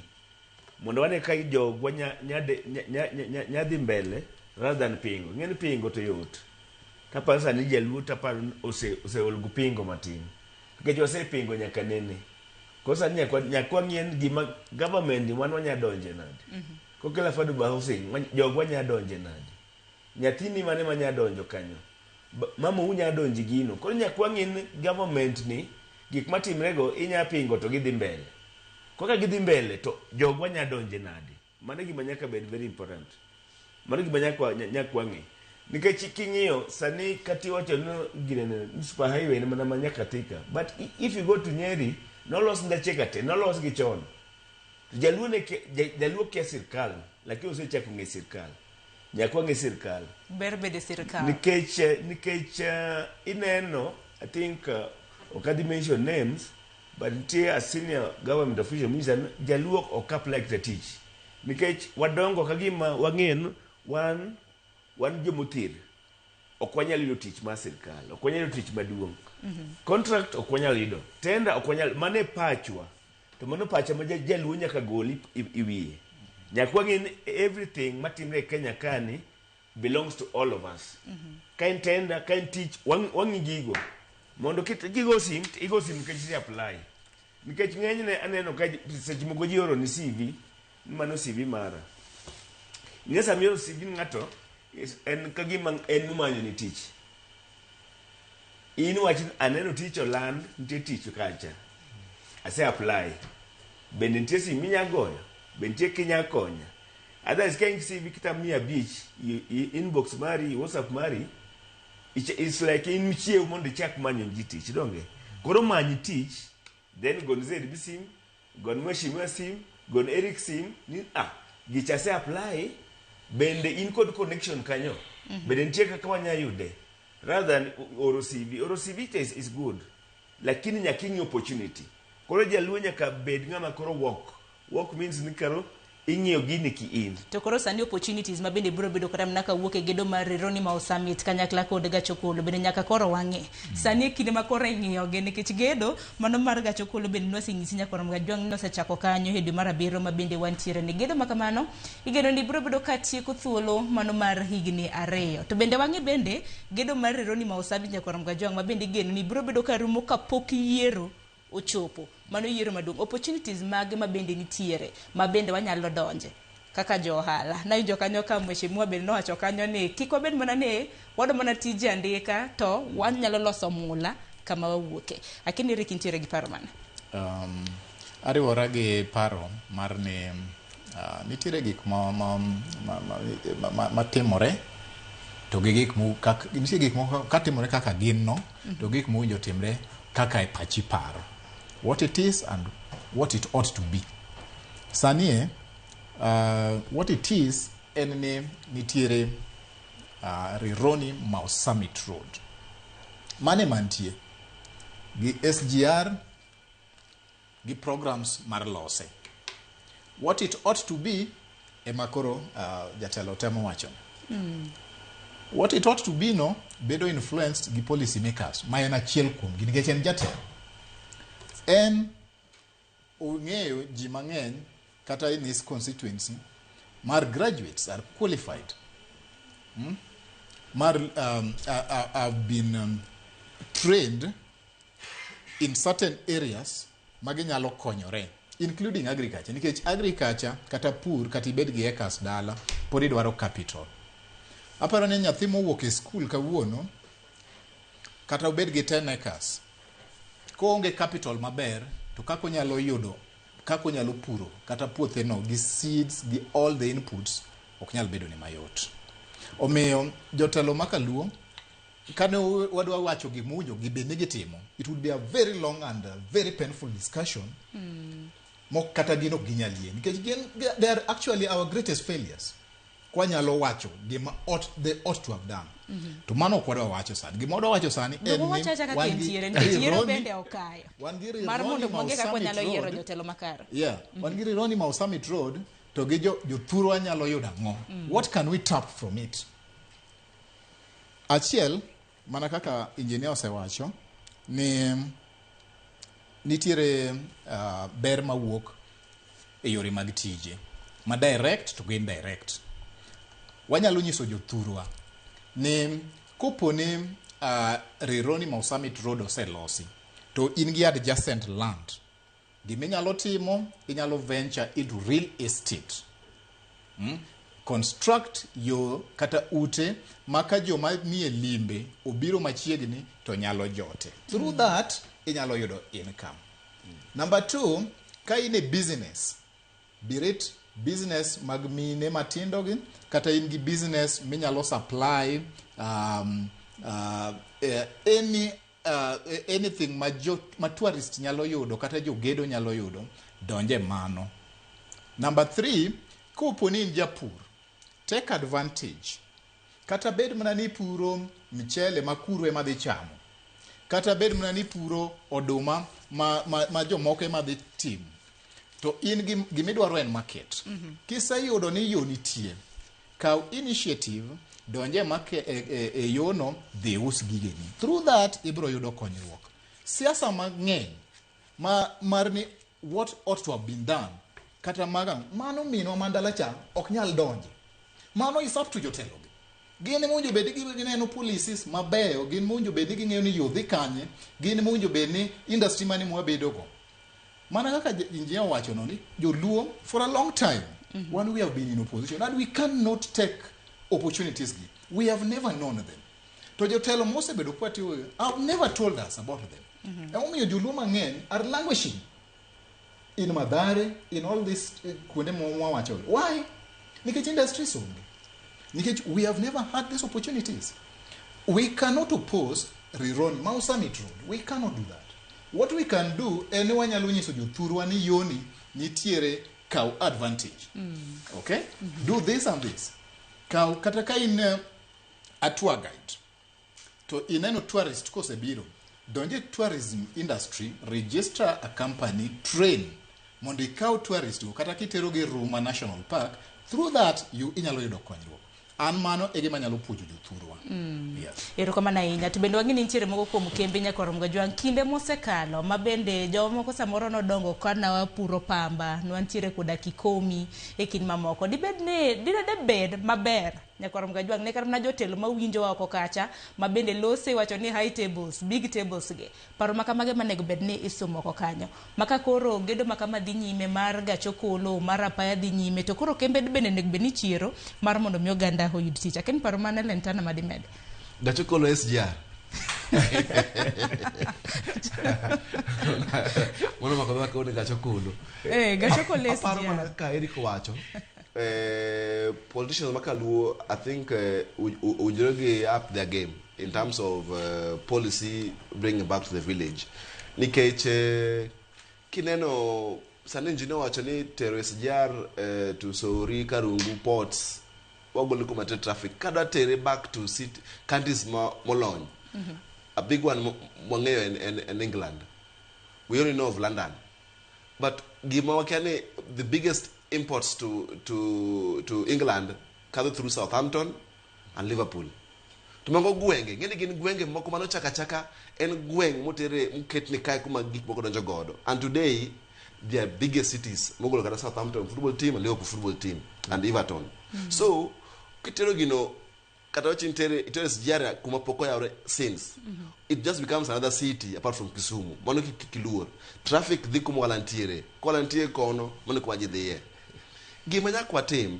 Mondo wane ka jogwa nya dhi mbele rather than pingo. Ing'e ni pingo to yot. Kaparo sani jaluo taparo oseol gi pingo matin. Nikech wasepingo nyaka nene. Koro sani nyaka wang'i ni gima government ni wan wanya donje nade. Kokelo affordable housing, jogwa nya donje nade. Nyathini mane manya donjo kanyo. Mamau nya donjo gino. Koro nyaka wang'i ni government ni gik matimrego inya pingo to gidhi mbele. Kaka gidhi mbele to jogwa nya donje nade. Mano gima nyaka bed very important. Mano gima nyaka wang'i. Nikech king'iyo sani kati wacho ni ginene ni super highway ni mana nyaka Thika. But if you go to Nyeri, nolos ndache ka te, nolos gi chon. Jaluo ne jaluo kia sirkal, lakini osechako ng'e sirkal. Nyaka wang'e sirkal. Ber bede sirkal. Nikech ineno, I think ok adhi mention names, but nitie a senior government official minister jaluo ok apply kata tich. Nikech wadongo ka gima wang'e ni wan jomothir. Ok wanyal yudo tich mar sirkal, ok wanyal yudo tich maduong'. Contract ok wanyal yudo, tender ok wanyal, mano e pachwa. To mano pacha ma jaluo nyaka gol i wiye. Nyaka wang'e ni everything matimre e Kenya kani belongs to all of us. Ka en tender, ka en tich, wang'i gigo. Mondo kigo sim, to igo sim nikech ise apply. Nikech ng'enyne aneno ka seche moko ji oro ni CV, ni mano CV mara. Ing'e sama ioro CV ni ng'ato, en ka gima en momanyo ni tich. In wach ni aneno tich oland, nitie tich kacha. Ase apply. Bende nitie sim minya goyo? Be nitie kinya konya? Otherwise ka in CV kata 500 inbox mari, WhatsApp mari, it's like in chiew mondo ichak manyo ji tich, donge? Koro many tich, then gon ZB sim, gon Mheshimiwa sim, gon Eric sim, ni gicha ase apply, bende in kod connection kanyo. Bende nitie kaka wanya yude. Rather than oro CV. Oro CV is good. Lakini nyaka ing'i opportunity. Koro jaluo nyaka bed ng'ama koro work. Work means ni karo ing'iyo gini ki in. To koro sani opportunities ma bende biro bedo kata mana kawuok e gedo mar Rironi Mau Summit kanyakla kod gach okolo bende nyaka koro wang'e. Sani e kinde ma koro ing'iyogi nikech gedo mano mar gach okolo bende nwasenyisi nyakoro Mgajwang' nosechako kanyo e dwe mar 7 ma bende wantiere ni gedo ma kamano igeno ni biro bedo ka tieko thuolo mano mar higni 2. To bende wang'e bende gedo mar Rironi Mau Summit nyakoro Mgajwang' ma bende igeno ni biro bedo ka rumo kapok yiero ochopo. Mano yiero maduong'. Opportunities mage ma bende nitiere ma bende wanyalo donje kaka jo ohala. Nawinjo kanyo ka Mheshimiwa bende nowacho kanyo ni kik wabed mana ni wadwa mana tije andika to wanyalo loso mula kama wawuoke. Akini Eric intiere gi paro mane? Ariwora gi paro mar ni nitiere gik matimore to gi gik nitie gik moko katimore kaka gin no to gik mowinjo timre kaka e pachi paro. What it is and what it ought to be. Sani what it is en ni nitiere Rironi Mau Summit Road. Mane mantie gi SGR gi programs mar lose. What it ought to be ema koro jatelo temo wacho. What it ought to be no bedo influenced gi policy makers ma en achiel kuomgi nikech en jatelo. En ong'eyo ji mang'eny kata in his constituency mar graduates are qualified. Mar have been trained in certain areas maginyalo konyore including agriculture nikech agriculture kata pur kata ibed gi acres dala pod idwaro capital. Aparo ni nyathi mowuok e school kawuono kata obed gi 10 acres koonge capital maber to kaka onyalo yudo kaka onyalo puro kata puothe no gi seeds gi all the inputs ok nyal bedo ni mayot. Omiyo jotelo makaluo kane wadwa wacho gima gibed ni gitimo, it would be a very long and a very painful discussion. Mok kata gin ok ginyal yie nikech gin they are actually our greatest failures. Kwanyalo wacho gima they ought to have done. To mano ok wadwa wacho sani. Gima wadwa wacho sani en ni wan gi yiero bende okayo. Mar mondo wang'e kaka wanyalo yiero jotelo makare. Yeah, wan gi Rironi Mau Summit Road to gi jothurwa nyalo yudo ang'o? What can we tap from it? Achiel, mana kaka engineer osewacho, ni nitiere ber mawuok e yore mag tije, ma direct to indirect. Wanyalo nyiso jothurwa ni kopo ni Rironi Mau Summit Road oselosi, to in gi adjacent land, giminyalo timo, inyalo venture into real estate. Construct yo kata ute ma ka joma nie limbe obiro machiegni to nyalo jote. Through that, inyalo yudo income. Number 2, ka in e business, be it business mag mine matindo gi, kata in gi business minyalo supply anything ma tourist nyalo yudo kata jogedo nyalo yudo, donje mano. Number 3, kopo ni in japur, take advantage. Kata bed mana ni puro mchele ma kuru ema dhi chamo, kata bed mana ni puro oduma ma jomoko ema dhi timo, to in gimidwaro en market. Kiseyudo ni yo nitie, kaw initiative, donje e yono, dhi us gigeni. Through that, ibiro yudo konyruok. Siasa mang'eny mar ni What ought to have been done, kata maga mano minwa mandala cha ok nyal donje. Mano is up to jotelo gi. Gin ema owinjo bed ni gineno policies mabeyo, gin mowinjo bed ni ging'eyo ni yo dhi kanye, gin mowinjo bed ni industry mane mwabedo go. Mana kaka engineer owacho no ni joluo for a long time one we have been in opposition and we cannot take opportunities gi. We have never known them. To jotelo mosebedo kwatiyo have never told us about them. Emomiyo joluo mang'eny are languishing in Mathare, in all these kuonde mwawacho. Why? Nikech industries onge. Nikech we have never had these opportunities. We cannot oppose Rironi, Mau Summit Road. We cannot do that. What we can do en ni wanyalo nyiso jothurwa ni yoni nitiere kaw advantage. Okay? Do this and this. Kaw kata ka in a tour guide to ineno tourist kosebiro, donje tourism industry, register a company, train mondo ikaw tourist go kata kitero gi Ruma National Park. Through that you inyalo yudo konyruok. An mano e gima anyalo puonjo jothurwa. Yes. Erokamano ahinya. To bende wang'e ni nitiere moko kuom kembe nyaka Gajwang' kinde mosekalo ma bende jomoko samoro nodongo ka nawapuro pamba, nwantiere koda Kikomi e kind mamoko. Dibed ni dine bed maber nyakwar Gajwang' ne kata mana jotelo mawinjowa oko kacha ma bende lose wacho ni high tables, big tables gi. Paro ma kamage manego bed ni isumo oko kanyo. Maka koro gedo ma kama dhi nyime mar gach okolo, mar apaya dhi nyime to koro kembe bende onego bed ni chiero mar mondo mi oganda oyud tich. Akia ni paro mane Lentana madimed. Gach okolo SGR. Mano mako dhoga kawuono gach okolo. Gach okolo Aparo mana SGR. kaka Eric owacho. Politicians makaluo I think owinjore gi up their game in terms of policy bringing back to the village. Nikech kineno sani engineer owacho ni tero SGR to Sori, Karungu, ports wagolo kuma te traffic kadwa tere back to city countries ma molony. A big one mwang'eyo en England. We only know of London. But gima wakia ni the biggest imports to England kadho through Southampton and Liverpool. To mago gwenge, ng'eni gin gwenge moko manochak achaka en gweng' motere moketni kae kuma gik moko donjo godo. And today their biggest cities mogolo kata Southampton football team and Liverpool football team and Everton. So kitero gino kata wach nitere itere SGR kuma pok oyawre since it just becomes another city apart from Kisumu. Mano kiluor. Traffic dhi kuma wala ntiere. Kwa ntie kono mano kuma ji dhiye. Gima nyaka watim,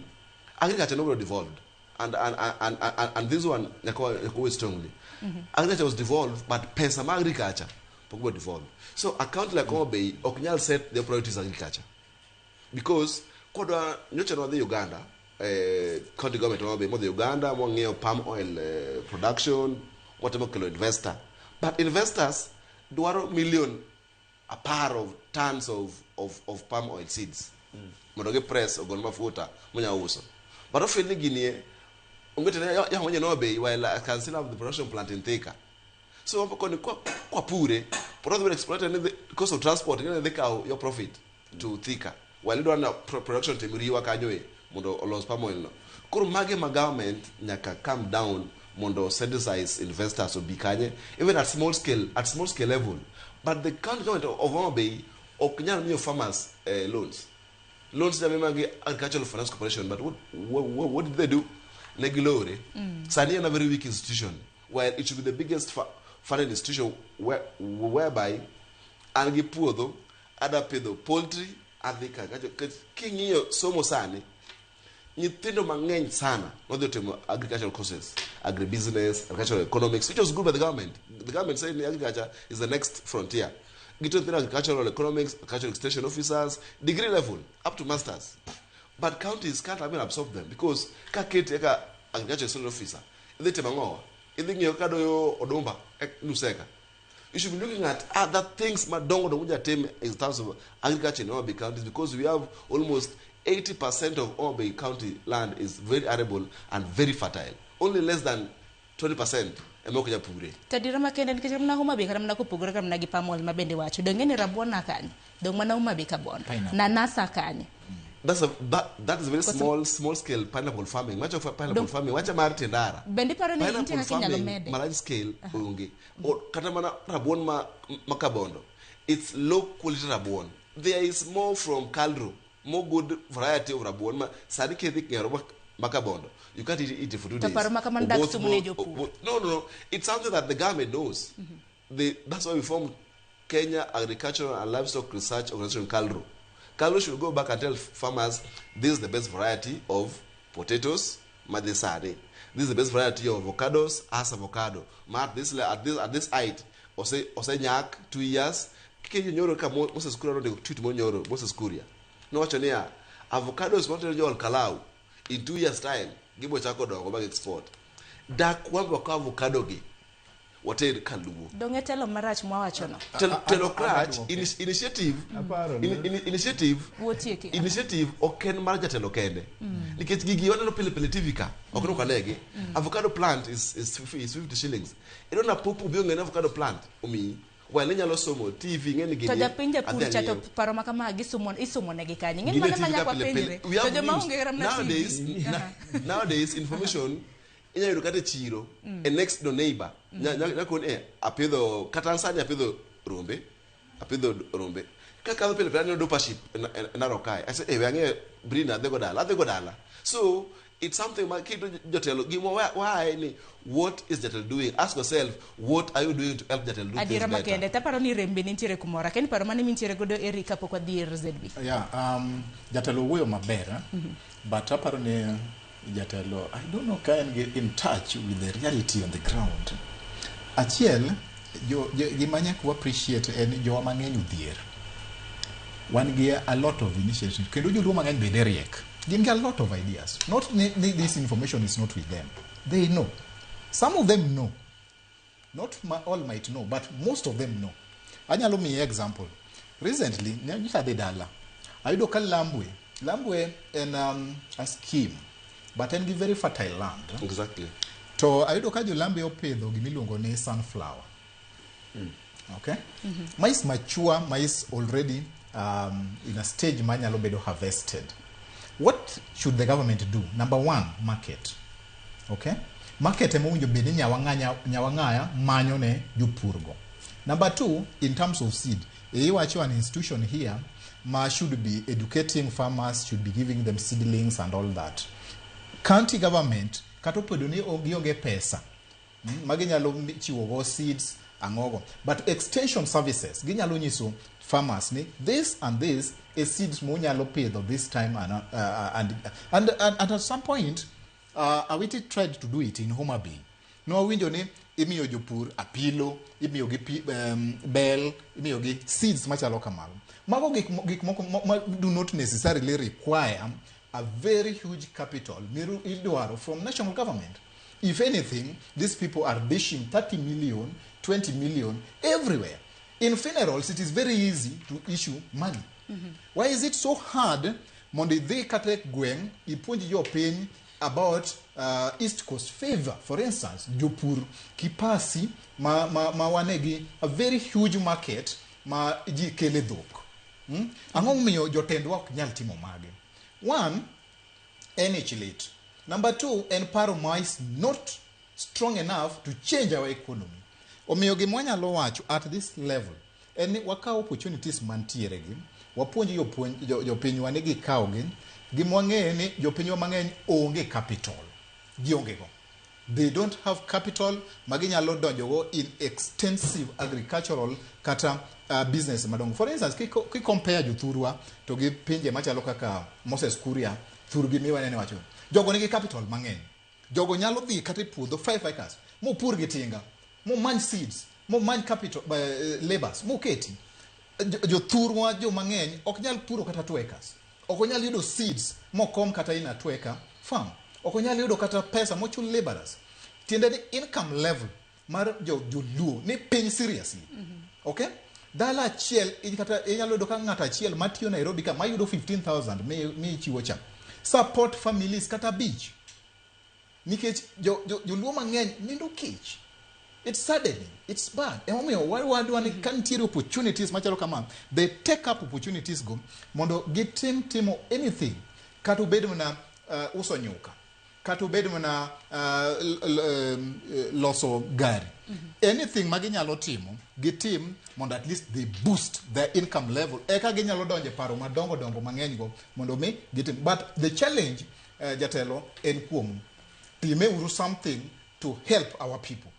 agriculture nobedo devolved. And this one nyaka wa strongly. Agriculture was devolved, but pesa ma agriculture pok obedo devolved. So a county like Homa Bay ok nyal set their priorities agriculture. Because kodwa nyocha nwadhi Uganda, county government Homa Bay modhi Uganda, mwang'iyo palm oil production, watemo kelo investor. But investors dwaro million 10 of tons of palm oil seeds. Mondo gi press ogol mafuta monya uso. But ofil ni gini onge tene ya honye no Bay while I can still have the production plant in Thika. So koni kwa pure, product will exploit and the cost of transport ngene dhi kawo your profit to Thika. While you don't have production team riwa kanyo e mondo olos palm oil no. Koro mage ma government nyaka come down mondo synthesize investors obi kanye even at small scale level. But the county government of Homa Bay ok nyal miyo farmers loans. Loans jami magi Agricultural Finance Corporation, but what did they do? Ne gilore. Sani en a very weak institution, where it should be the biggest funded institution whereby an gi puodho ada pidho poultry adhi ka king'iyo somo sani nyithindo mang'eny sana nodhi timo agricultural courses, agribusiness, agricultural economics, which was good by the government. The government said agriculture is the next frontier. Gito nyithindo agricultural economics, agricultural extension officers, degree level up to masters. But counties can't even absorb them because ka kete ka agricultural extension officer idhi timo ang'owa idhi ng'iyo ka doyo odumba nuseka. You should be looking at other things madongo dongo jatim in terms of agriculture in Homa Bay counties, because we have almost 80% of Homa Bay County land is very arable and very fertile. Only less than 20% ema ok japure. Tadira makende nikech mana Homa Bay kata mana kopogore kata mana gi palm oil ma bende wacho. Dong ng'eni rabuon na kanye? Dong mana Homa Bay kabuon. Pineapple. Nanasa kanye? That is very small scale pineapple farming. Wacho pineapple farming, wacho mar Tendara. Bende iparo ni nitie Pineapple kaka inyalo farming mede? ma large scale onge. O, kata mana rabuon ma Kabondo. It's low quality rabuon. There is more from Kalro, more good variety of rabuon ma sani kidhi ng'ero makabondo, you can't eat it for 2 To days. paro ma kamano dak Oboth sumo ne both- jopur. No. It's something that the government knows. That's why we formed Kenya Agricultural and Livestock Research Organization, KALRO. KALRO should go back and tell farmers, this is the best variety of potatoes, madhi sani. This is the best variety of avocados, as avocado. Ma at this height, ose nyak 2 years. Kike nyoro ka Moses Kuria nondiko tweet monyoro, Moses Kuria. Nowacho niya, avocados motero jo Kalau in 2 years time, gibo chako dongo mag export. Dak wambe wakaw avocado gi, water kaluo. Dong'e telo marach mwawachono. Telo krach Aduoke. Initiative Aparo initiative Wuotieki. Initiative ok en mar jatelo kende, nikech gigi waneno pile pile TV ka ok no kanegi. Avocado plant is 50 shillings. Ino na popo bi ong'e ni avocado plant omiyi well inyalo somo TV ng'e ni gini To japiny japur adhi cha to ang'iew. Paro ma kama gisumo isumo negi kanye? Ng'eni Gine mano TV ma ka nyaka pile pile. wapenjre. We To have joma news. onge kata mana Nowadays, TV. Nowadays information inyalo yudo kata e chiro, e next door neighbor. Nyakoni apidho kata an sani apidho rombe, apidho rombe kakadho pile pile aneno Dorper sheep e Narok kae. I say, we ang'eyo breed, adhigo dala, adhigo dala. So it's something ma kito jotelo gima why ni what is jatelo doing? Ask yourself, what are you doing to help jatelo do things Adiera better? Makende taparo ni rembe nitiere kumoro akeni paro mane mintiere godo eri kapok wadhi ir ZB. Yeah, jatelo wuoyo maber, eh? But aparo ni jatelo, I don't know ka en gi in touch with the reality on the ground. Achiel, jo, gima nyaka wa appreciate en jowa mang'eny odhier. Wan gi a lot of initiatives kendo joluo mang'eny bende riek. Gin gi a lot of ideas. Not ni this information is not with them. They know. Some of them know. Not all might know, but most of them know. Anyalo miyi example. Recently, nyocha adhi dala. Ayudo ka Lambwe, Lambwe en a scheme, but en gi very fertile land. To ayudo ka jo Lambwe opidho gimiluongo ni sunflower. Okay? Ma is mature, ma is already in a stage manyalo bedo harvested. What should the government do? Number one, market. Okay? Market ema owinjo bed ni nyawang'aya manyo ne jopurgo. Number two, in terms of seed, iwacho an institution here ma should be educating farmers, should be giving them seedlings and all that. County government, kata obedo ni gionge pesa, ma ginyalo chiwogo seeds ang'ogo, but extension services ginyalo nyiso farmers ni this and this is seeds munyalo pidho this time and at some point Awiti tried to do it in Homa Bay. Nwawinjo ni imiyo jopur apilo, imiyo gi bel, imiyo gi seeds machalo kamano. Mago gik moko ma do not necessarily require a very huge capital miru idwaro from national government. If anything, these people are dishing 30 million, 20 million everywhere. In funerals, it is very easy to issue money. Why is it so hard mondo idhi kata e gweng' ipuonj jopiny about East Coast fever, for instance, jopur Kipasi ma wane gi a very huge market ma ji kele dhok. Ang'o momiyo jotendwa ok nyal timo mage? One, en ich lit. Number two, en paro ma is not strong enough to change our economy. Omiyo gima wanyalo wacho at this level en ni wakaw opportunities mantiere gi, wapuonj jopinywa ni gikawgi. Gima wang'eyo ni jopinywa mang'eny onge capital, gionge go. They don't have capital ma ginyalo donjogo in extensive agricultural kata business madongo. For instance, ki compare jothurwa to gi pinje machalo kaka Moses Kuria, thurgi miwanene wacho. Jogo nigi capital mang'eny. Jogo nyalo dhi kata e puodho 5 acres, mopur gi tinga, momany seeds, momany capital, labors, moketi. Jothurwa jo mang'eny ok nyal puro kata 2 acres. Ok onyal yudo seeds mokom kata in a 2 acre farm. Ok onyal yudo kata pesa mochul laborers. Tiende ni income level mar jo joluo ni piny seriously. Okay? Dala achiel kata inyalo yudo ka ng'ato achiel matiyo Nairobi ka mayudo 15,000 mi ichiwo cha. Support families kata abich. Nikech joluo mang'eny nindo kech. It's saddening, it's bad. Emomiyo wadwa ni ka nitiere opportunities machalo kama, they take up opportunities go mondo gitim timo anything kata obed mana uso nyuka. Kata obed mana loso gari. Anything ma ginyalo timo, gitim mondo at least they boost their income level. Eka ginyalo donjo e paro madongo dongo mang'eny go mondo mi gitim. But the challenge, jatelo, en kuomu. Time uru something to help our people.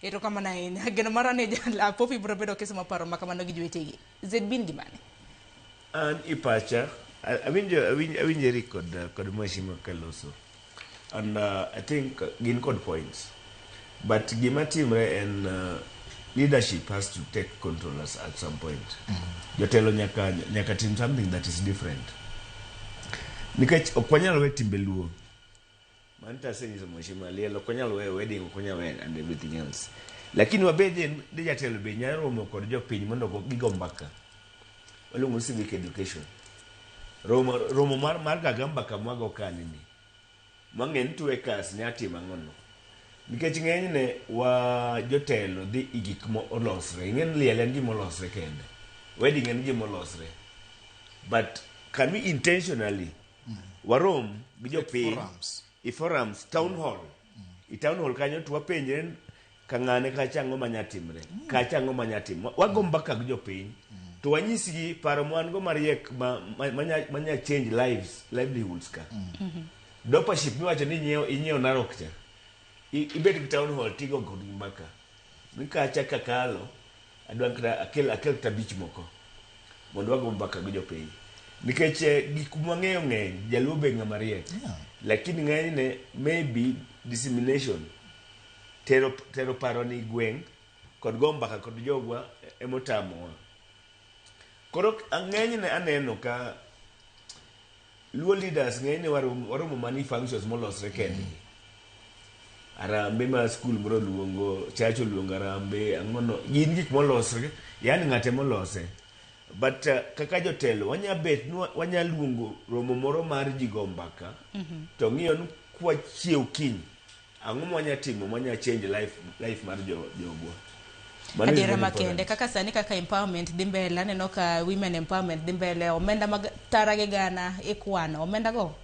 Erokamano ahinya. Geno mara ni Apopi biro bedo kisomo paro ma kamano gi jowetegi. ZB ni gimane? An ipacha, awinjo Eric kod Mheshimiwa kaloso. And I think gin kod points. But gima timre en leadership has to take control at some point. Jotelo nyaka tim something that is different. Nikech ok wanyal we timbe Luo. Mano to asenyiso Mheshimiwa Liel, ok wanyal weyo wedding, ok wanyal weyo and everything else. Lakini wabed ni jatelo be nyalo romo kod jopiny mondo gigo mbaka. Waluongo ni civic education. Romo mar gaga mbaka mwago kani ni. Mang'e ni 2 acres nya timo ang'o no. Nikech ng'enyne wa jotelo dhi i gik mo olosre. Ing'e ni liel en gima olosre kende. Wedding en gima olosre. But can we intentionally warom gi jopiny Forums. I forums, town hall. I town hall kanyo to wapenjre ka ng'ane kacha ang'o manya timre. Kacha ang'o manya tim. Wago mbaka gi jopiny. To wanyisgi paro ma wan go mariek manya change lives, livelihoods ka. Dorper sheep miwacho ni inyiewo Narok cha. Ibet gi town hall tigo kodgi mbaka. Ni kacha kakalo adwa kata akel kata abich moko mondo wago mbaka gi jopiny. Nikech gik mwang'eyo ng'eny, jaluo be ng'ama riek. Lakini ng'enyne maybe dissemination tero paro ni gweng' kod go mbaka kod jogwa emotamowa. Koro ng'enyne aneno ka Luo leaders ng'enyne waromo mana i functions molosre kendgi. Arambe ma skul moro oluongo, church oluongo arambe, ang'ono, gin gik molosre, yani ng'ate molose. But kaka jotelo wanya bet ni wanya luongo romo moro mar ji go mbaka to ng'iyo ni kwachiew kiny ang'o mwanya timo mwanya change life mar jogwa. Mano is Adiera very makende important. Kaka sani kaka empowerment dhi mbele, aneno ka women empowerment dhi mbele, omenda mag tara gi gana ikwano. Omenda go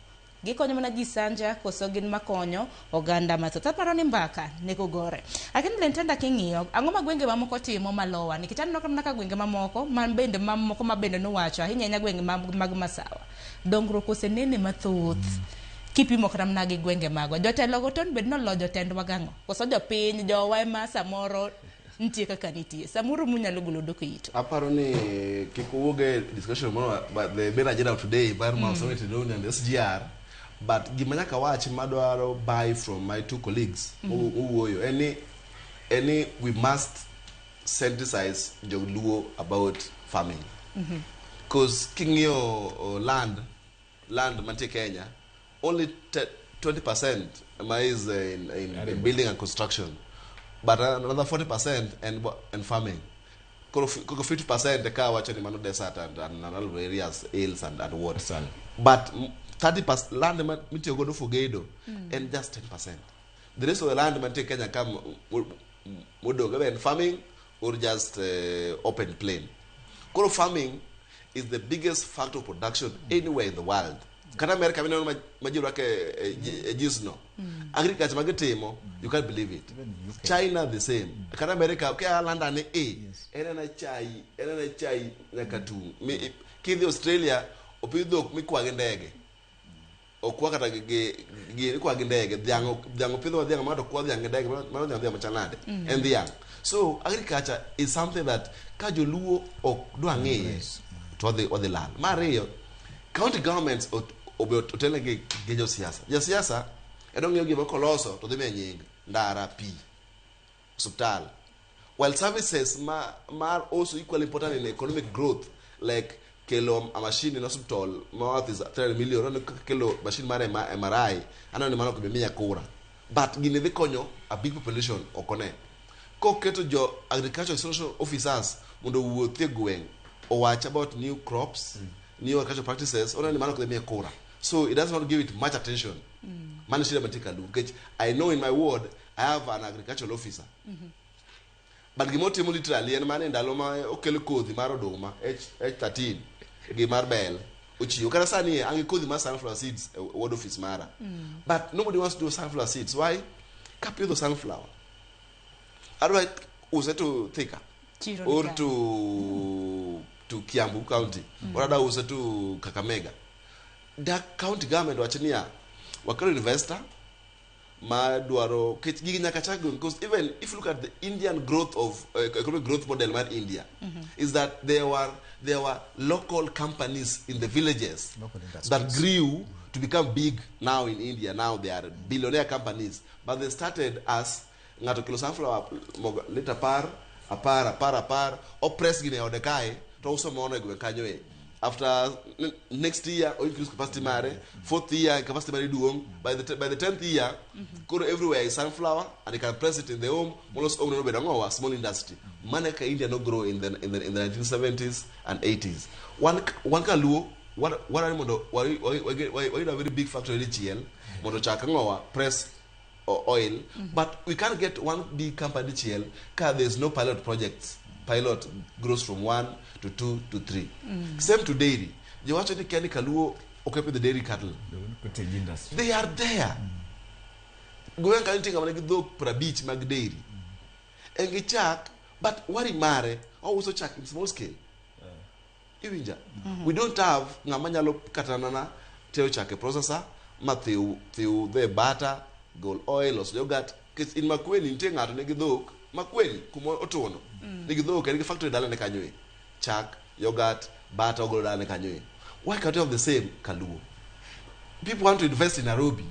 gikonyo mana ji sanja koso gin makonyo oganda mathoth? Aparo ni mbaka nego gore, lakini Lentenda, king'iyo ang'o ma gwenge mamoko timo malowa? Nikech aneno ka mana ka gwenge mamoko ma bende mamoko ma bende nowacho ahinya ahinya gwenge mag Masawa, dongruok osenene mathoth kipimo kata mana gi gwenge magwa. Jotelo go to bed noloyo jotendwa gang'o? Koso jopiny jowa ema samoro nitie kaka nitie samoro munyalo golo dok e ito? Aparo ni kik wawuog e discussion moro, but the main agenda of today mar mm. Summit and SGR, but gima nyaka wach madwaro buy from my two colleagues owuoyo en ni we must sensitize joluo about farming, because king'iyo land mantie Kenya, only 20% ma is in building and construction, but another 40% and farming. Koro 50% ka wacho ni mano desert and other areas, hills and what. Sal. But 30% land ma mitiyo godo for gedo en just 10%. The rest of the land mantie Kenya ka modong en farming or just open plain. Koro farming is the biggest factor of production anywhere in the world. Kata America mineno ma ji rwako e jeans no, agriculture ma gitimo, you can't believe it. Even UK. China the same. Kata America kia London e en ena chai, en ena chai nyaka tung. Kidhi Australia, opidh dhok mikwa gi ndege, okwa kata gi ikwa gi ndege. Dhiang' opidho dhiang' ma to kwa dhiang' gi ndege. Mano dhiang' machal nade? En dhiang'. So agriculture is something that ka joluo ok dwa ng'iye to odhi lal. Mar ariyo, county governments obe otelne gi josiasa. Jasiasa en ong'iyo gima koloso to dhi miye nying, ndara, pi, osiptal, while services ma are also equally important in economic growth, like kelo a machine in hospital ma worth is 3 million. Aneno kaka kelo machine mar MRI, aneno ni mano ok bi miya kura, but gini dhi konyo a big population. Ok one koketo jo agriculture extension officers mondo owuothi e gweng' owach about new crops, new agricultural practices, oneno ni mano ok dhi miye kura, so it does not give it much attention. Mano shida mantie kaluo, nikech I know in my ward I have an agricultural officer, but gima otimo literally en mana e ndalo ma okel kodhi mar oduma H13 gi mar bel. Ochiwo kata sani an gi kodhi mar sunflower seeds e ward office mara. But nobody wants to do sunflower seeds. Why? Kapidho sunflower, adwa use to Thika Chiro ni or kanye? to Kiambu County or adwa use to Kakamega. Da county government wacho niya, wakelo investor ma dwaro kech gigi nyaka chak go, because even if you look at the Indian growth of economic growth model mar India is that there were local companies in the villages Local industries. That grew to become big now in India. Now they are billionaire companies, but they started as ng'ato kelo sunflower mogo lita apar apar apar apar opress gini e ode kae to uso mono e gweng' kanyo e. After next year o increase capacity mare, fourth year capacity mare duong', by the 10th year koro everywhere is sunflower and you can press it in the home molos home nobedo ang'owa small industry. Mane ka India no grow in the 1970s and 80s. Wan ka luo wadwaro ni mondo wayud a very big factory dichiel mondo chak ang'owa press oil, but we can't get one big company dichiel ka there's no pilot projects. Pilot grows from one to two to three. Same to dairy. Jowacho ni kia ni kaluo ok pidho dairy cattle. Cottage industry. They are there. Gweng' ka nitie ng'ama nigi dhok 50 mag dairy en gi chak, but worry mare ouso chak in small scale. Iwinja? We don't have ng'ama nyalo kata mana tero chak e processor ma thiw thiw the butter, gol oil, los yogurt. Nikech in Makueni nitie ng'ato nigi dhok Makueni kuma otuono nigi dhok, en gi factory dalane kanyo e chak, yogurt, butter ogolo dalane kanyo e. Why can't we have the same kaluo? People want to invest in Nairobi.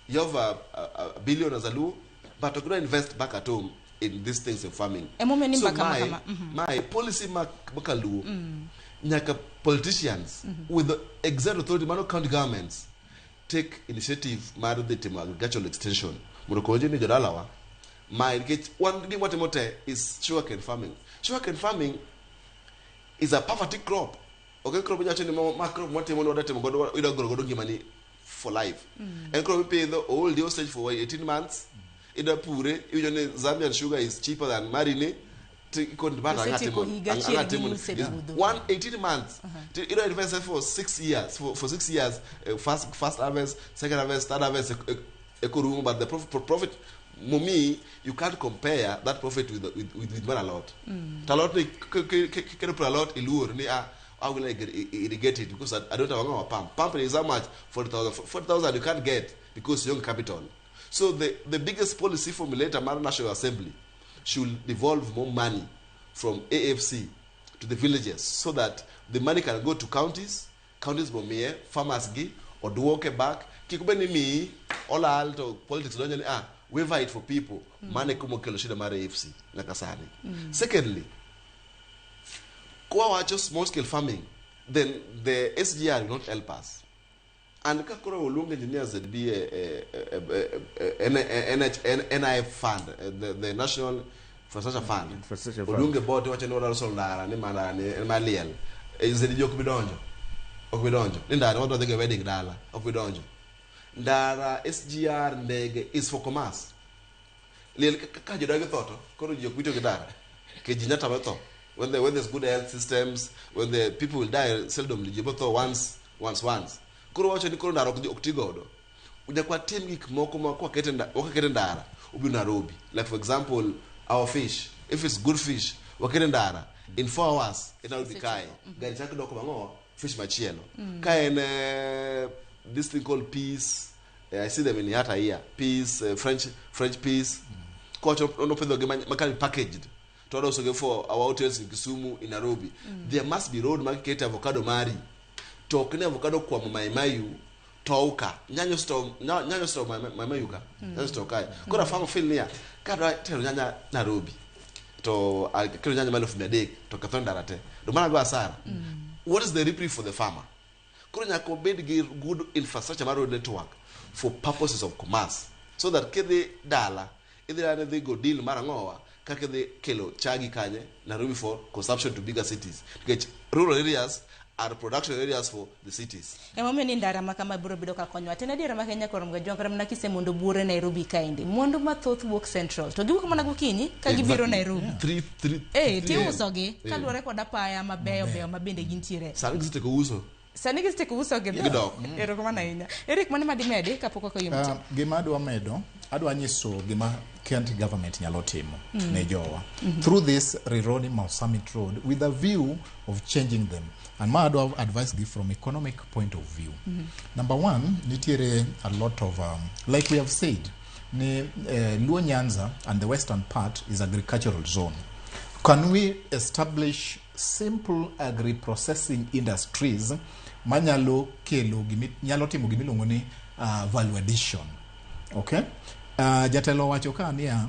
You have a billion as a Luo, but you couldn't invest back at home in these things in farming. Emomiyo ni So mbaka ma my, kama. My policy ma kaluo, nyaka politicians with the exact authority, mano county governments, take initiative mar dhi timo agricultural extension mondo konji ni jodalawa mae, nikech wan gima watimo te is sugarcane farming. Sugarcane farming is a poverty crop. Ok en crop minyalo wacho ni ma crop mwatimo ni wadwa timo godo idwa golo godo ngimani for life. En crop mipidho ohold hostage for 18 months, idwa pure, iwinjo ni Zambian sugar is cheaper than marini to ikoni but ang'a Osetieko timo higa ang'a achiel gi timo nus e puodho. One 18 months. You invest for 6 years, for 6 years, first harvest, second harvest, third harvest ekorumo, but the profit momi, you can't compare that profit with mar alot. To alot ni kero puro alot iluor ni, ah, how will I get, irrigate it because I don't have a pump. Pump is how much? 40,000. 40,000 you can't get because you don't capital. So the biggest policy formulator mar National Assembly should devolve more money from AFC to the villages so that the money can go to counties, counties bomiye farmers gi oduoke back. Kik bed ni miyi olal to politics donjo ni, ah, waiver it for people. Mano e kuma okelo shida mar AFC nyaka sani. Secondly, kwawacho small scale farming, then the SGR will not help us. And ka koro oluong engineers ZB e NH, NIF fund, the National Infrastructure Fund. Infrastructure Fund. Oluonge board wacho ni wadwa loso ndara ni ma ndara ni en mar liel. ZB ok bi donjo, ok bi donjo ni ndara wadwa dhi go e wedding dala, ok bi donjo ndara. SGR ndege is for commerce. Liel ka jodagi tho to koro ji ok bi tiyo gi ndara nikech ji nyatame tho. When there's good health systems, when the people will die seldomly, ji bo tho once once once. Koro wacho ni koro ndara ok ti godo, nyaka watim gik moko ma wakete ndara obiro Nairobi. Like for example, our fish, if it's good fish, wakete ndara in 4 hours e Nairobi kae gari chako dok mang'o fish machielo ka en this thing called peas. I see them in Yata here, peas, French peas. Kowacho nopidhogi ma can be packaged to wadwa for our hotels in Kisumu, in Nairobi. There must be road makikete avocado mari to ok ni avocado kwamo Mai Mahiu tow ka nyanya osetow nyanya osetow Mai Mahiu ka nyanya osetow kae. Koro afamo feel niya kadwa tero nyanya Nairobi to akelo nyanya ma 300,000 to ketho ndara te to mana go asara. What is the reprieve for the farmer? Koro nyaka obed gi good infrastructure mar road network for purposes of commerce so that kidhi dala idhi dala idhi go deal mar ang'owa kaka idhi kelo chagi kanye Nairobi for consumption to bigger cities, nikech rural areas are production areas for the cities. Emomiyo ni ndara ma kama biro bedo ka konyowa. To en adiera ma Kenya koro mga kata mana kise mondo buore Nairobi kaendi. Mwandu mathoth wuok Central. To giwuok mana gokinyi ka gibiro Nairobi. Three, three, Eh, three tiusogi Eh. kaluwore kod apaya mabeyo beyo ma bende gintiere. Sani gisetieko uso. Sani gisetieko uso gidok. Gidok. Erokamano ahinya. Eric, mane madimedi kapok wakoyo mti? Gima adwa medo, adwa nyiso gima county government nyalo timo ne jowa through this Rironi Mau Summit Road with a view of changing them. And ma adwa advise gi from economic point of view. Number one, nitiere a lot of, like we have said, ni Luo Nyanza and the western part is agricultural zone. Can we establish simple agri-processing industries manyalo kelo gimi, nyalo timo gimiluongo ni value addition? Okay? Jatelo wacho ka niya,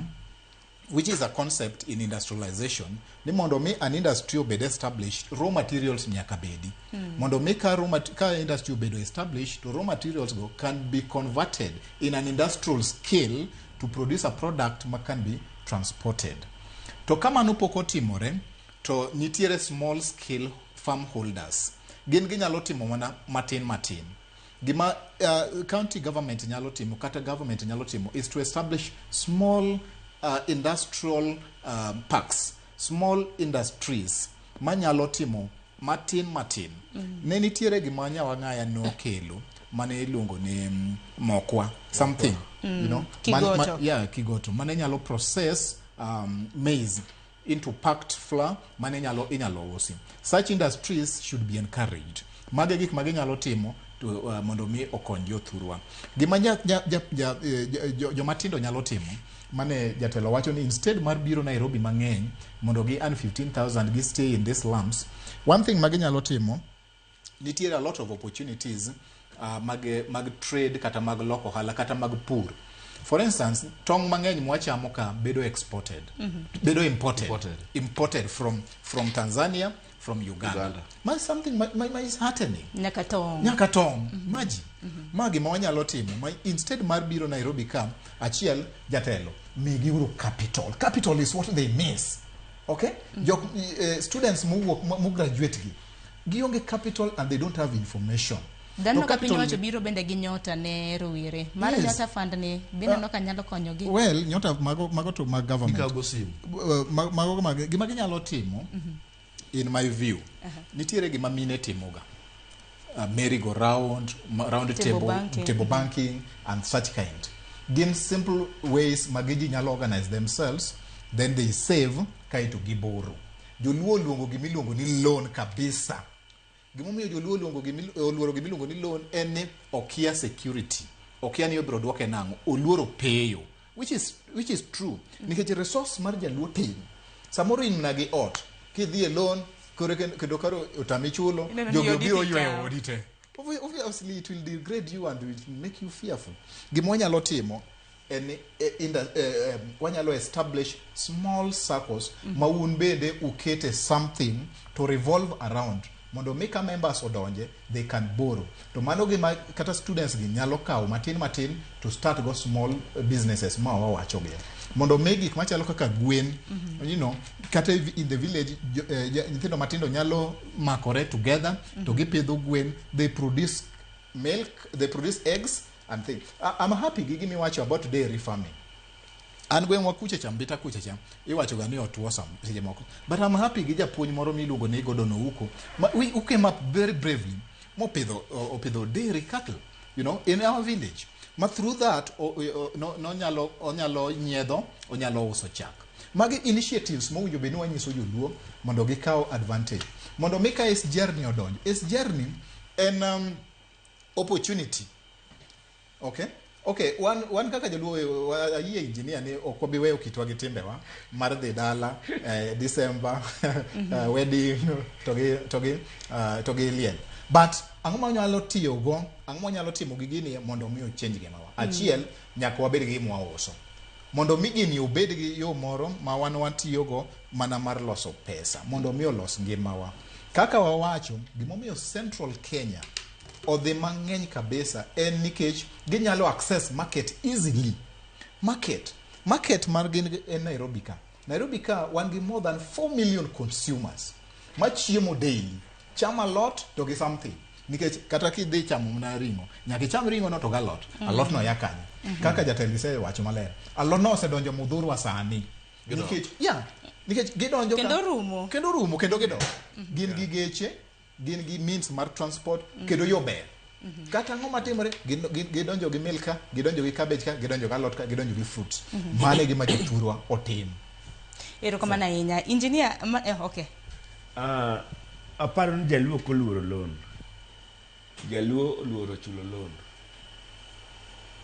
which is a concept in industrialization, ni mondo mi an industry obed established, raw materials nyaka bedi. Mondo mi ka industry obedo established, to raw materials go can be converted in an industrial scale to produce a product ma can be transported. To kamano pok otimore, to nitiere small scale farm holders. Gin ginyalo timo mana matin matin. Gima county government nyalo timo, kata government nyalo timo, is to establish small industrial parks, small industries manyalo timo matin matin. Ne nitiere gima Nyawang'aya nokelo mane iluongo ni mokwa something, you know, Kigoto. Yeah, kigoto mane nyalo process maize into packed flour mane nyalo inyalo usi. Such industries should be encouraged. Mage gik ma ginyalo timo to, mondo mi okony jothurwa. Gima ja, ja, ja, ja, joma tindo nyalo timo mane jatelo wacho ni instead mar biro Nairobi mang'eny mondo gi earn 15,000 gi stay in these slums, one thing ma ginyalo timo, nitiere a lot of opportunities mag trade kata mag loko ohala kata mag pur. For instance, tong' mang'eny mwachamo ka bedo exported, bedo imported, Imported. Imported from Tanzania, from Uganda. Uganda. Ma something ma is happening. Nyaka tong'. Nyaka tong' maji ma gima wanyalo timo ma instead mar biro Nairobi ka achiel, jatelo migiuru capital. Capital is what they miss, okay? Jok, students mowuok mo graduate gi gionge capital and they don't have information. Dhano To ka piny capital owacho biro bende gi nyota ne rowere. Mar nyota fund ni bineno ka nyalo konyogi. Well, nyota mago to mag government. Gikawo go simu. Mago mag gima ginyalo timo, in my view, nitiere gima mine timoga, merry go round, round Table table, banking. Table banking and such kind. Gin simple ways ma ji nyalo organize themselves, then they save kaeto giboro. Joluo oluongo gimiluongo ni loan kabisa. Gimomiyo joluo oluongo oluoro gimiluongo ni loan en ni okia security, okia ni obiro duoke nang'o, oluoro peyo, which is true, nikech resource mar jaluo tin. Samoro in mana gi ot, kidhi e loan koro kendo koro otami chulo, Ineno ni jogi odi obiro dhi yweyo kawo. Odi te. Obviously it will degrade you and it will make you fearful. Gima wanyalo timo en ni wanyalo establish small circles ma un bende ukete something to revolve around mondo mi ka members odonje, they can borrow. To mano gima kata students gi nyalo kawo matin matin to start go small businesses ma wawacho gi mondo mi gik machalo kaka gwen, kata in the village nyithindo matindo nyalo makore together to gipidho gwen, they produce milk, they produce eggs and things. I'm happy gi gimiwacho about dairy farming. An gweng'wa kucha cha, Mbita kucha cha, iwacho ga ni otuo sam seche moko, but I'm happy gi japuonj moro miluongo ni Gordon Ouko ma, who came up very bravely mopidho opidho dairy cattle in our village, ma through that o, no, nonyalo onyalo nyiedho, onyalo uso chak. Magi initiatives mowinjo bed ni wanyiso joluo mondo gikaw advantage mondo mi ka SGR ni odonjo. SGR ni en opportunity. Okay, wan kaka joluo, ayie engineer ni ok wabi weyo kitwa gi timbewa mar dhi dala December, wedding to gi liel. But ang'o ma wanyalo tiyogo, ang'o ma wanyalo timo gi gini mondo mi ochange ngimawa? Achiel, nyaka wabed gi gima wauso mondo mi gini obed gi yo moro ma wan watiyogo mana mar loso pesa mondo mi olos ngimawa. Kaka wawacho, gimomiyo Central Kenya odhi mang'eny kabisa en nikech ginyalo access market easily. Market mar gin en Nairobi ka. Nairobi ka wan gi more than 4 million consumers machiemo daily, cham alot to gi something, nikech kata kidhi chamo mana ring'o, nyaka icham ring'o no to galot. Alot no ya kanye? Kaka jatelo isewacho maler, alot no osedonjo Muthurwa sani nikech, yeah, nikech gidonjo Kendo rumo. Kendo rumo, kendo gidok gin gi geche. Gin gi means mar transport kendo yo ber. Kata ang'o matimore, gidonjo gi milk ka, gidonjo gi cabbage ka, gidonjo gi alot ka, gidonjo gi fruits. Mano e gima jothurwa otim. Erokamano ahinya. Engineer, okay. Aparo ni jaluo ok oluoro loan. Jaluo oluoro chulo loan.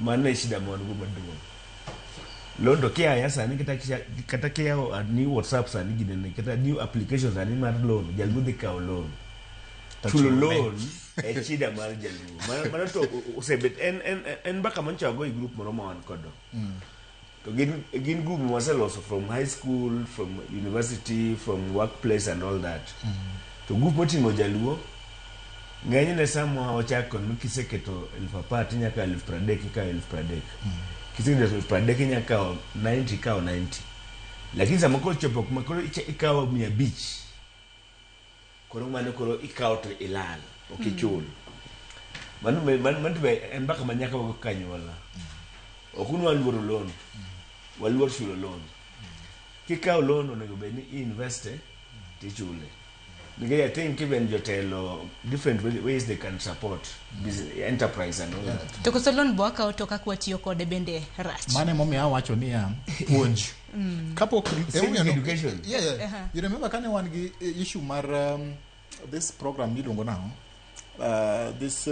Mano e shida ma wan go maduong'. Loan to kiaya sani kata kiyawo a new WhatsApp sani ginene kata new application sani mar loan, jaluo dhi kawo loan. Chulo loan e shida mar jaluo. Mano to osebet en mbaka manyocha wago e group moro ma wan kodo. To gin group ma waseloso from high school, from university, from workplace and all that. To group moting'o jaluo, ng'enyne sama wachako ni kiseketo 10,000 tinya kawo 30,000 ikawo 30,000. Kiseketo 30,000 inya kawo 90 ikawo 90. Lakini sama koro chopo kuma koro ikawo 500, koro mano koro ikawo to ilal, ok ichul. Mano to be en mbaka ma nyaka wago kaka anyuola. Ok un waluoro loan, waluor chulo loan. Kikawo loan onego bed ni i-invest tichule. Nikech I think even jotelo different ways they can support business, enterprise and all that. To koso loan bo wakawo to kaka watiyo kode bende rach. Mano emomiyo awacho niya, puonj. Kapok Civic education. Yeah. You remember kane wan gi issue mar this program miluongo nang'o? This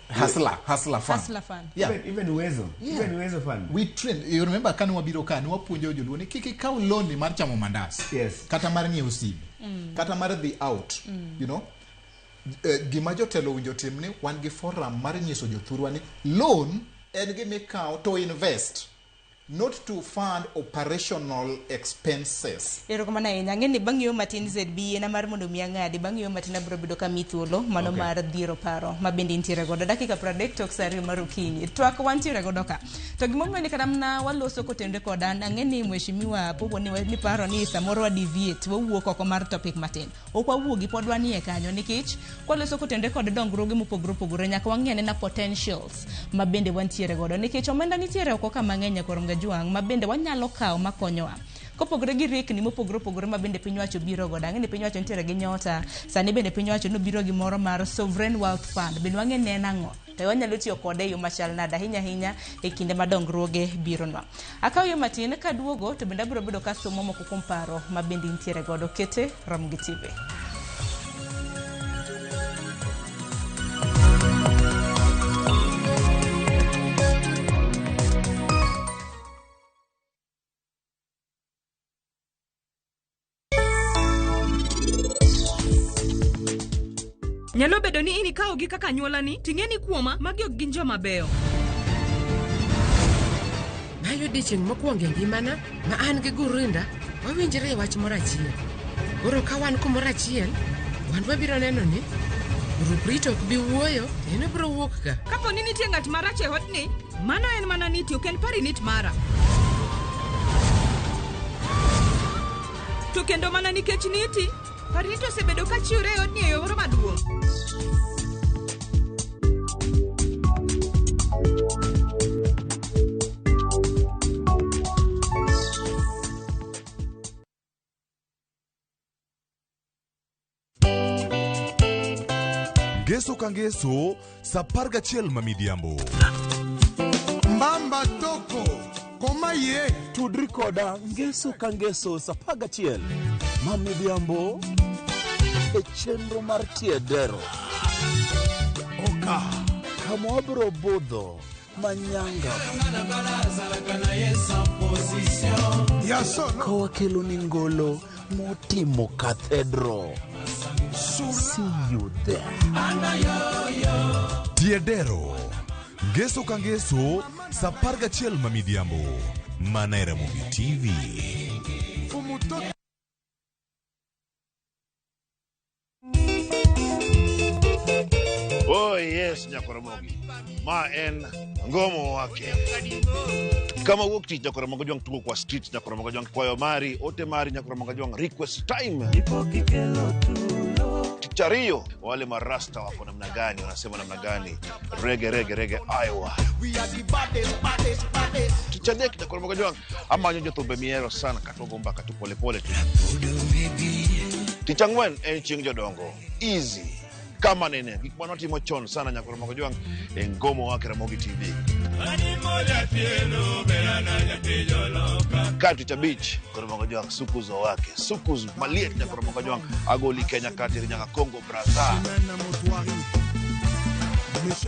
Hustler Fund. Hustler Fund. Yeah. Even Uwezo. Yeah. Even Uwezo Fund. We train. You remember kane wabiro ka, ne wapuonjo joluo ni kik ikaw loan ni mar chamo mandas. Yes. Kata mar ng'iewo simu. Kata mar dhi out. You know? Gima jotelo owinjo tim ni wan gi forum mar nyiso jothurwa ni loan en gima ikawo to invest, not to fund operational expenses. Erokamano ahinya. Ang'e ni bang' yo matin ZB yiena mar mondo mi ang'adi. Bang' yo matin abiro bedo ka miyi thuolo mano mar dhiero paro ma bende intiere godo. Dakika 30 tok sa 2 mar okinyi. Twak wantiere godo ka. To gimomiyo ni kata mana waloso kotenore koda an, ang'e ni mheshimiwa popo ni paro ni samoro wa deviate, wawuok oko mar topic matin. Ok wawuogi, pod wanie kanyo nikech kwaloso kotenore kod dongruoge mopogore opogore nyaka wang'i anena potentials ma bende wantiere godo nikech omenda nitiere oko ka mang'eny e Koromga Jwang' ma bende wanyalo kawo makonyowa. Kopogore gi riekni mopogore opogore ma bende piny owacho biro godo. Ang'e ni piny owacho nitiere gi nyota, sani bende piny owacho nobiro gi moro mar Sovereign Wealth Fund. Bende wang'e ni en ang'o? To wanyalo tiyo kode e yo machal nade ahinya ahinya e kinde ma dongruoge bironwa. Akawo yo matin kaduogo to bende abiro bedo kasomo moko kuom paro ma bende intiere godo. Kete Ramogi TV. Nyalo bedo ni in ikawogi kaka anyuolani, ting'e ni kuoma, magi ok gin joma beyo. Mae odiechieng' mokwongo e ngimana ma an gi Gurinda wawinjre e wach moro achiel. Koro ka wan kumoro achiel, wan wabiro neno ni Gurpreet ok bi wuoyo, en obiro wuok ka. Kapo ni nitie ng'at marach e odni, mano en mana Niti, ok en Parinit mara. To kendo mana nikech Niti, Parinit osebedo ka chiwre e odni e yo moro maduong'. Ngeso ka ngeso sa 11 ma midhiambo. Mbamba toko koma ye Tudri koda ngeso ka ngeso sa 11 ma midhiambo e chenro mar Tiedero. Oka Kama wabiro budho manyanga ya solo ka wakelo ni ngolo motimo cathedral. See you there. Tiedero. Ngeso ka ngeso sa 11 ma midhiambo. Mana e Ramogi TV. Fumutoto. Oh yes, Nyakoromogi. Ma en ngomo wake. Kama wuok tich Nyakoromogi Jwang' tugo kwa street Nyakoromogi Jwang' kwayo mari, ote mari Nyakoromogi Jwang' request time. Tich ariyo wale marasta wako namna gani, wanasema namna gani? Rege rege rege Iowa. Tich adek Nyakoromogi Jwang' amanyo jothumbe mihero sana katogo mbaka tu polepole tu. Tich ang'wen en chieng' jodongo. Easy. Kama nene gik mane watimo chon sana nyaka Ramogi Jwang' e Ngomo Wake Ramogi TV. Ka tich abich Ramogi Jwang' sukuzo wake sukus maliet nyaka Ramogi Jwang' agoli Kenya kateri nyaka Congo Brazza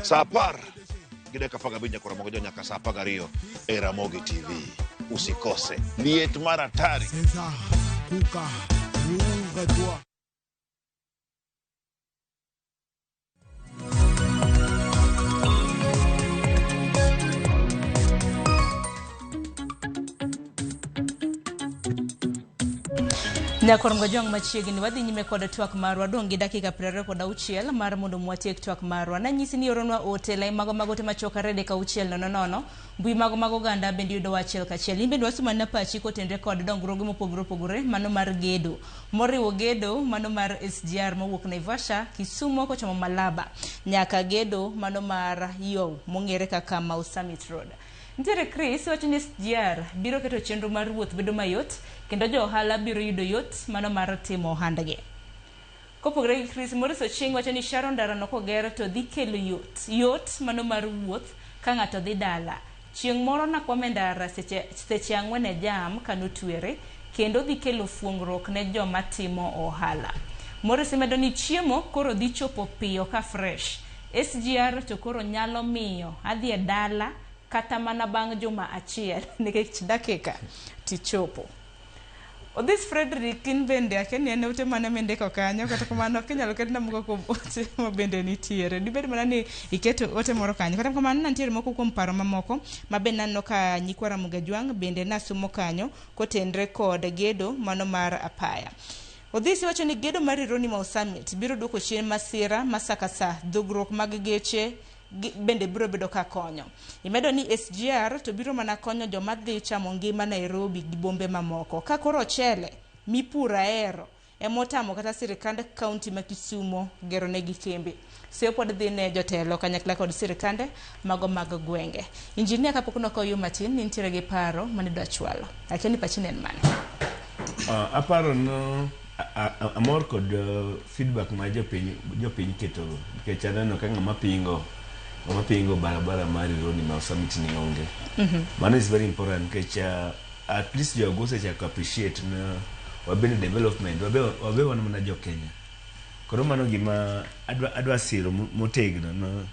saa 10:15 nyaka Ramogi Jwang' nyaka saa 12 e Ramogi TV. Usikose liet mar hatari. César, Kuka, ouvre-toi. Nyakwar Mgajwang' machiegni wadhi nyime kod twak marwa dong' gi dakika 26 mar mondo mwatiek twak marwa. Nanyisi ni oronwa ote lai mago mag ote machuok ariyo adek auchiel nono nono mbui mago mag oganda bende yudowa achiel kachiel. In bende wasumani pachi kotenre kod dongruoge mopogore opogore mano mar gedo moriwo gedo mano mar SGR mowuok Naivasha, Kisumu kochomo Malaba nyaka gedo mano mar yo mong'ere kaka Mau Summit Road. Nitiere Chris wacho ni SGR biro keto chenro mar wuoth bedo mayot kendo jo ohala biro yudo yot mano mar timo ohandgi. Kopogore gi Chris, Maurice Ochieng wacho ni Sharon ndarano koger to dhi kelo yot. Yot mano mar wuoth ka ng'ato dhi dala. Chieng' moro nakwam e ndara seche 4 e jam kanotwere kendo dhi kelo fuongruok ne joma timo ohala. Maurice medo ni chiemo koro dhi chopo piyo ka fresh. SGR to koro nyalo miyo adhi e dala kata mana bang' juma achiel nikech dakika tichopo. Odhis Frederick in bende akia ni en ote mane mindiko kanyo kata kamano kinyalo ketna moko kuom ote ma bende nitiere dibed mana ni iketo ote moro kanyo kata kamano nantiere moko kuom paro mamoko ma bende naneno ka nyikwa Ramogi Ajwang' bende nasomo kanyo kotenre kod gedo mano mar apaya. Odhisi wacho ni gedo mar Rironi Mau Summit biro duoko chien masira ma sa ka sa dhugruok mag geche bende biro bedo ka konyo. Imedo ni SGR to biro mana konyo joma dhi chamo ngima Nairobi gi bombe mamoko. Ka koro ochele mipuro ahero emotamo kata sirikand kaunti ma Kisumo gero negi kembe. Seyo pod dhi ne jotelo kanyakla kod sirikande mago mag gwenge. Injinia kapok nokawo yo matin nintiere gi paro manidwa chwalo. Akia ni pachi ne en mane? Aparo no amor kod feedback ma jopiny keto nikech aneno ka ng'ama pingo barabara mar Rironi Mau Summit ni onge. Mano is very important nikech at least jogo osechako appreciate na wabende development wabe wan mana jo Kenya. Koro mano gima adwa siro motegno no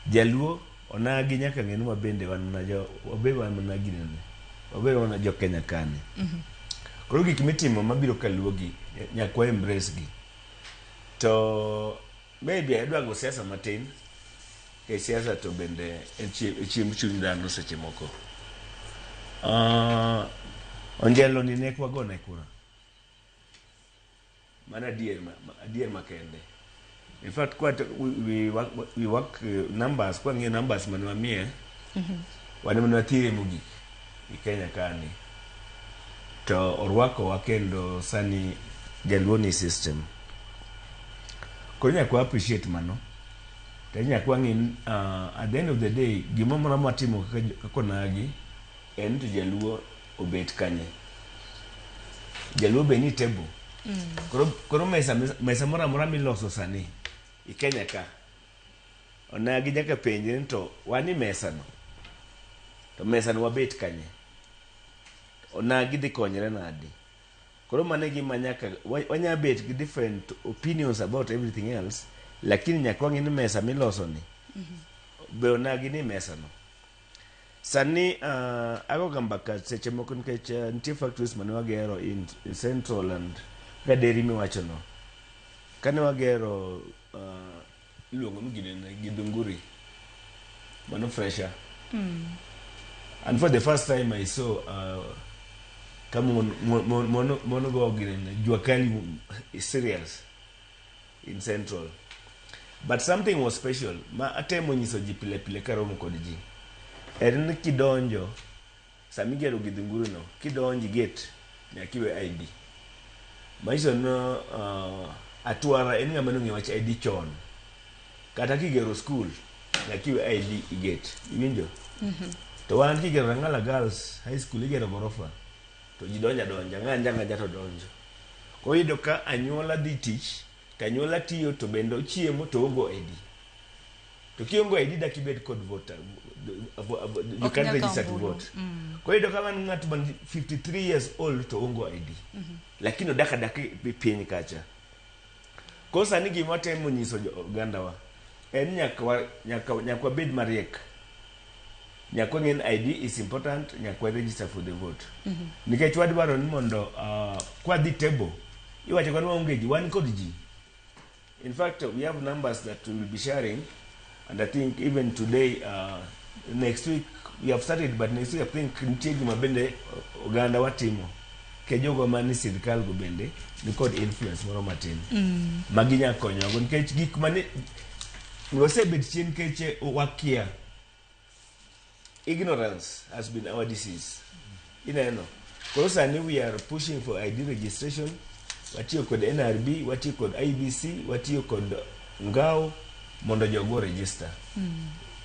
jaluo onagi nyaka ng'e ni wabende wan mana jo wabe wan mana ginene. Wabe wan jo Kenya kane. Koro gik mitimo mabiro kaluogi nyaka wa embrace gi. To maybe adwa go siasa matin. Ke siasa to bende en chiemb chuny dhano seche moko. Onjelo ni nek wagone kura. Mano adier makende. In fact, quite we work numbers, kwa ng'iyo numbers mane wamiye, wan ema ne wathire mogik e Kenya kani. To orwakowa kendo sani jaluo ni system. Koro nyaka wa appreciate mano. To nyaka wang'i at the end of the day gimoro amora mwatimo kaka onagi en to jaluo obet kanye. Jaluo be ni table. Koro mesa moro amora miloso sani e Kenya ka onagi nyaka penjre ni to wan e mesa no. To mesa no wabet kanye. Onagi dhi konyre nade. Koro mano e gima nyaka wanya bet gi different opinions about everything else lakini nyaka wang'i ni mesa miloso ni be onagi ni mesa no. Sani agoga mbaka seche moko nikech nitie factories mane wagero in Central and kaka dairy miwacho no. Kane wagero iluongo ni ginene Githunguri mano fresher. And for the first time I saw ka mon go ginene jua kali is serious in Central. But something was special ma atemo nyiso ji pile pile karomo kod ji. En ni kidonjo sama igero Githunguri no kidonjo gate nyaka iwe ID. Manyiso ni atwara en ng'ama nong'eyo wach ID chon. Kata kigero school nyaka iwe ID i gate. Iwinjo? To wan kigero Rang'ala Girls High School igero gorofa to ji donjo adonja ng'anja ng'anja to donjo. Koro iyudo ka anyuola dhi tich To anyuola tiyo to bende ochiemo to ongo ID. To kiongo ID dak ibed kod voter. You Ok can't nyal kawo register to ombulu. vote. Koro iyudo ka man ng'at man 53 years old to ongo ID. Lakini odak adaka e piny kacha. Koro sani gima watemo nyiso ogandawa en nyaka wabed mariek. Nyaka wang'e ni ID is important, nyaka wa register for the vote. Nikech wadwaro ni mondo kwadhi table, iwacho kod waonge ji, wan kod ji. In fact, we have numbers that we will be sharing, and I think even today, next week, we have started, but next week I think nitie gima bende oganda watimo. Ke jogo mani sirikal go bende nikod influence moro matin. Ma ginya konyogo nikech gik mane wasebet chien nikech wakia. Ignorance has been our disease. Ineno. Koro sani we are pushing for ID registration. Watiyo kod NRB, watiyo kod IEBC, watiyo kod NGAO mondo jogo register.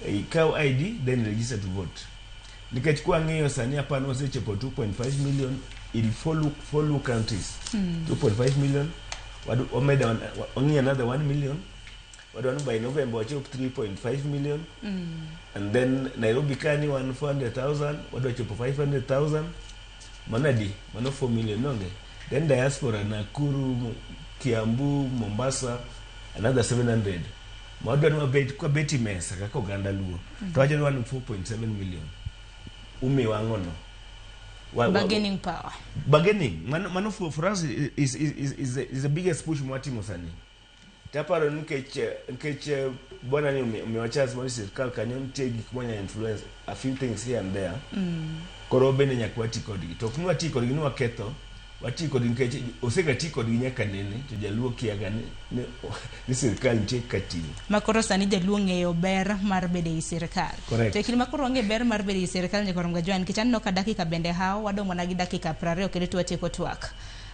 Ikaw ID then register to vote. Nikech kwang'iyo sani apani wasechopo 2.5 million in four counties. 2.5 million. Wameda wang'iyo another 1 million. Wadwa ni by November wachop 3.5 million. And then Nairobi kani wan 400,000, wadwa chopo 500,000. Mano adi? Mano 4 million nonge. Then diaspora Nakuru, Kiambu, Mombasa, another 700. Ma wadwa ni wabet kwabet e mesa kaka oganda Luo. To wacho ni wan 4.7 million. Umiwa ang'ono? Bargaining power. Bargaining. Mano for us is the biggest push mwatimo sani. Taparo nikech bwana ni omiwa chance mar sirikal kanyo nitie gik mwanya influence a few things here and there. Koro bende nyaka wati kodgi. To ok ni wati kodgi ni waketho, wati kodgi nikech osega ti kodgi nyaka nene to jaluo kiaga ni sirikal nitie katiyo. Ma koro sani jaluo ng'eyo ber mar bedo ei sirikal. Correct. To e kinde ma koro wang'eyo ber mar bedo ei sirikal nyakoro Mgajwan, nikech aneno ka dakika bende hawo, wadong' mana gi dakika 20 kendo to watieko twak.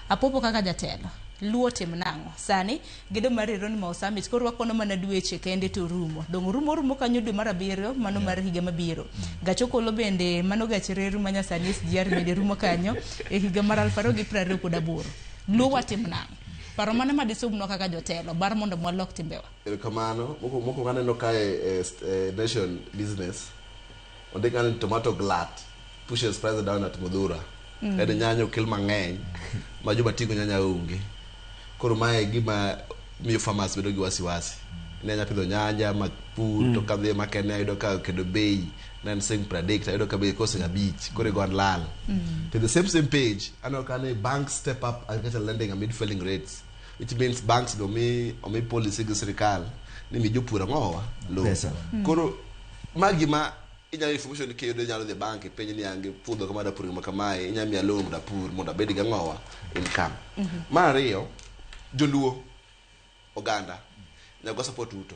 Apopo kaka jatelo, Luo tim nang'o? Sani gedo mar Hieronymus Summit koro wakono mana dweche kende to rumo. Dong' rumo kanyo dwe mar 7 mano mar higa mabiro. Gach okolo bende mano gach reru ma nyasani SGR bende rumo kanyo e higa mar 2028. Luo watim nang'o? Paro mane madisumnwa kaka jotelo bar mondo mwalok timbewa? Erokamano. Mokwongo aneno kae Nation Business ondik ni tomato glut pushes price down at Mudhura. En nyanya okel mang'eny ma joma tigo nyanya onge. Koro mae e gima miyo farmers bedo gi wasiwasi. Ne anya pidho nyanya mapur to kadhi makene ayudo ka kedo bei ne en siling 30 ayudo ka bei koro siling 5 koro igo an lal. To the same page aneno ka ni banks step up agricultural lending amid falling rates, which means banks go omi policy gi sirikal ni mi jopur ang'owa loan. Pesa. Koro ma gima inyalo information kiyudo inyalo dhi bank ipenj ni an gi puodho kama adwa puro gima kamae inya miya loan mondo apur mondo abed gi ang'owa income. Mar ariyo, joluo oganda nyaka support Ruto.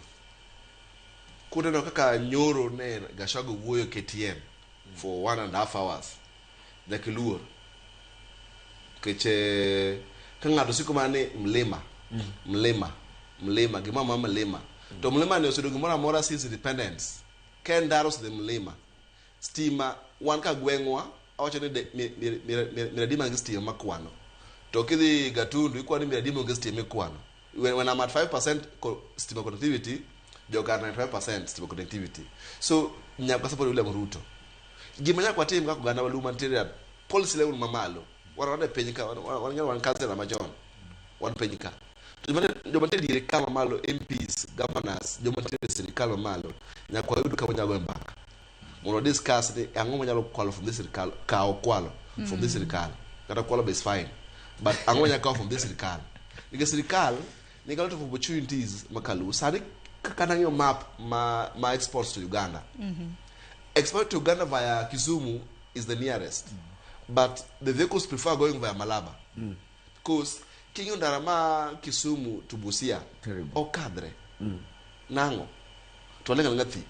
Kuneno kaka nyoro ne Gachagua wuoyo KTN for 1.5 hours nyaka iluor nikech ka ng'ato siko mana ni mlima mlima mlima gima ma mlima to mlima ni oseyudo gimoro amora since independence. Ka en ndara osedhi mlima, stima wan ka gweng'wa awacho ni Miradima nigi stima makwano to kidhi Gatundu ikwano ni Miradima onge stima mikwano. When I'm at 5% stima connectivity, joka are 95% stima connectivity. So nyaka support William Ruto. Gima nyaka watim kaka oganda Waluo mantiere at policy level mamalo, wan e piny ka, wan councillor machon, wan piny ka. To joma nitie diere ka mamalo, MPs, governors, joma nitie e sirikal mamalo, nyaka wayud kama wanyalo goyo mbaka. Mondo discuss ni ang'o manyalo kwalo from this sirikal, kawo kwalo from this sirikal. Kata kwalo be is fine. But ang'o manyalo kawo from this sirikal. Nikech sirikal nigi a lot of opportunities makaluo. Sani kaka nang'iyo map ma exports to Uganda. Export to Uganda via Kisumu is the nearest. But the vehicles prefer going via Malaba. Because king'iyo ndara ma Kisumu to Busia okadhre. Nang'o? To walengo alenga thi.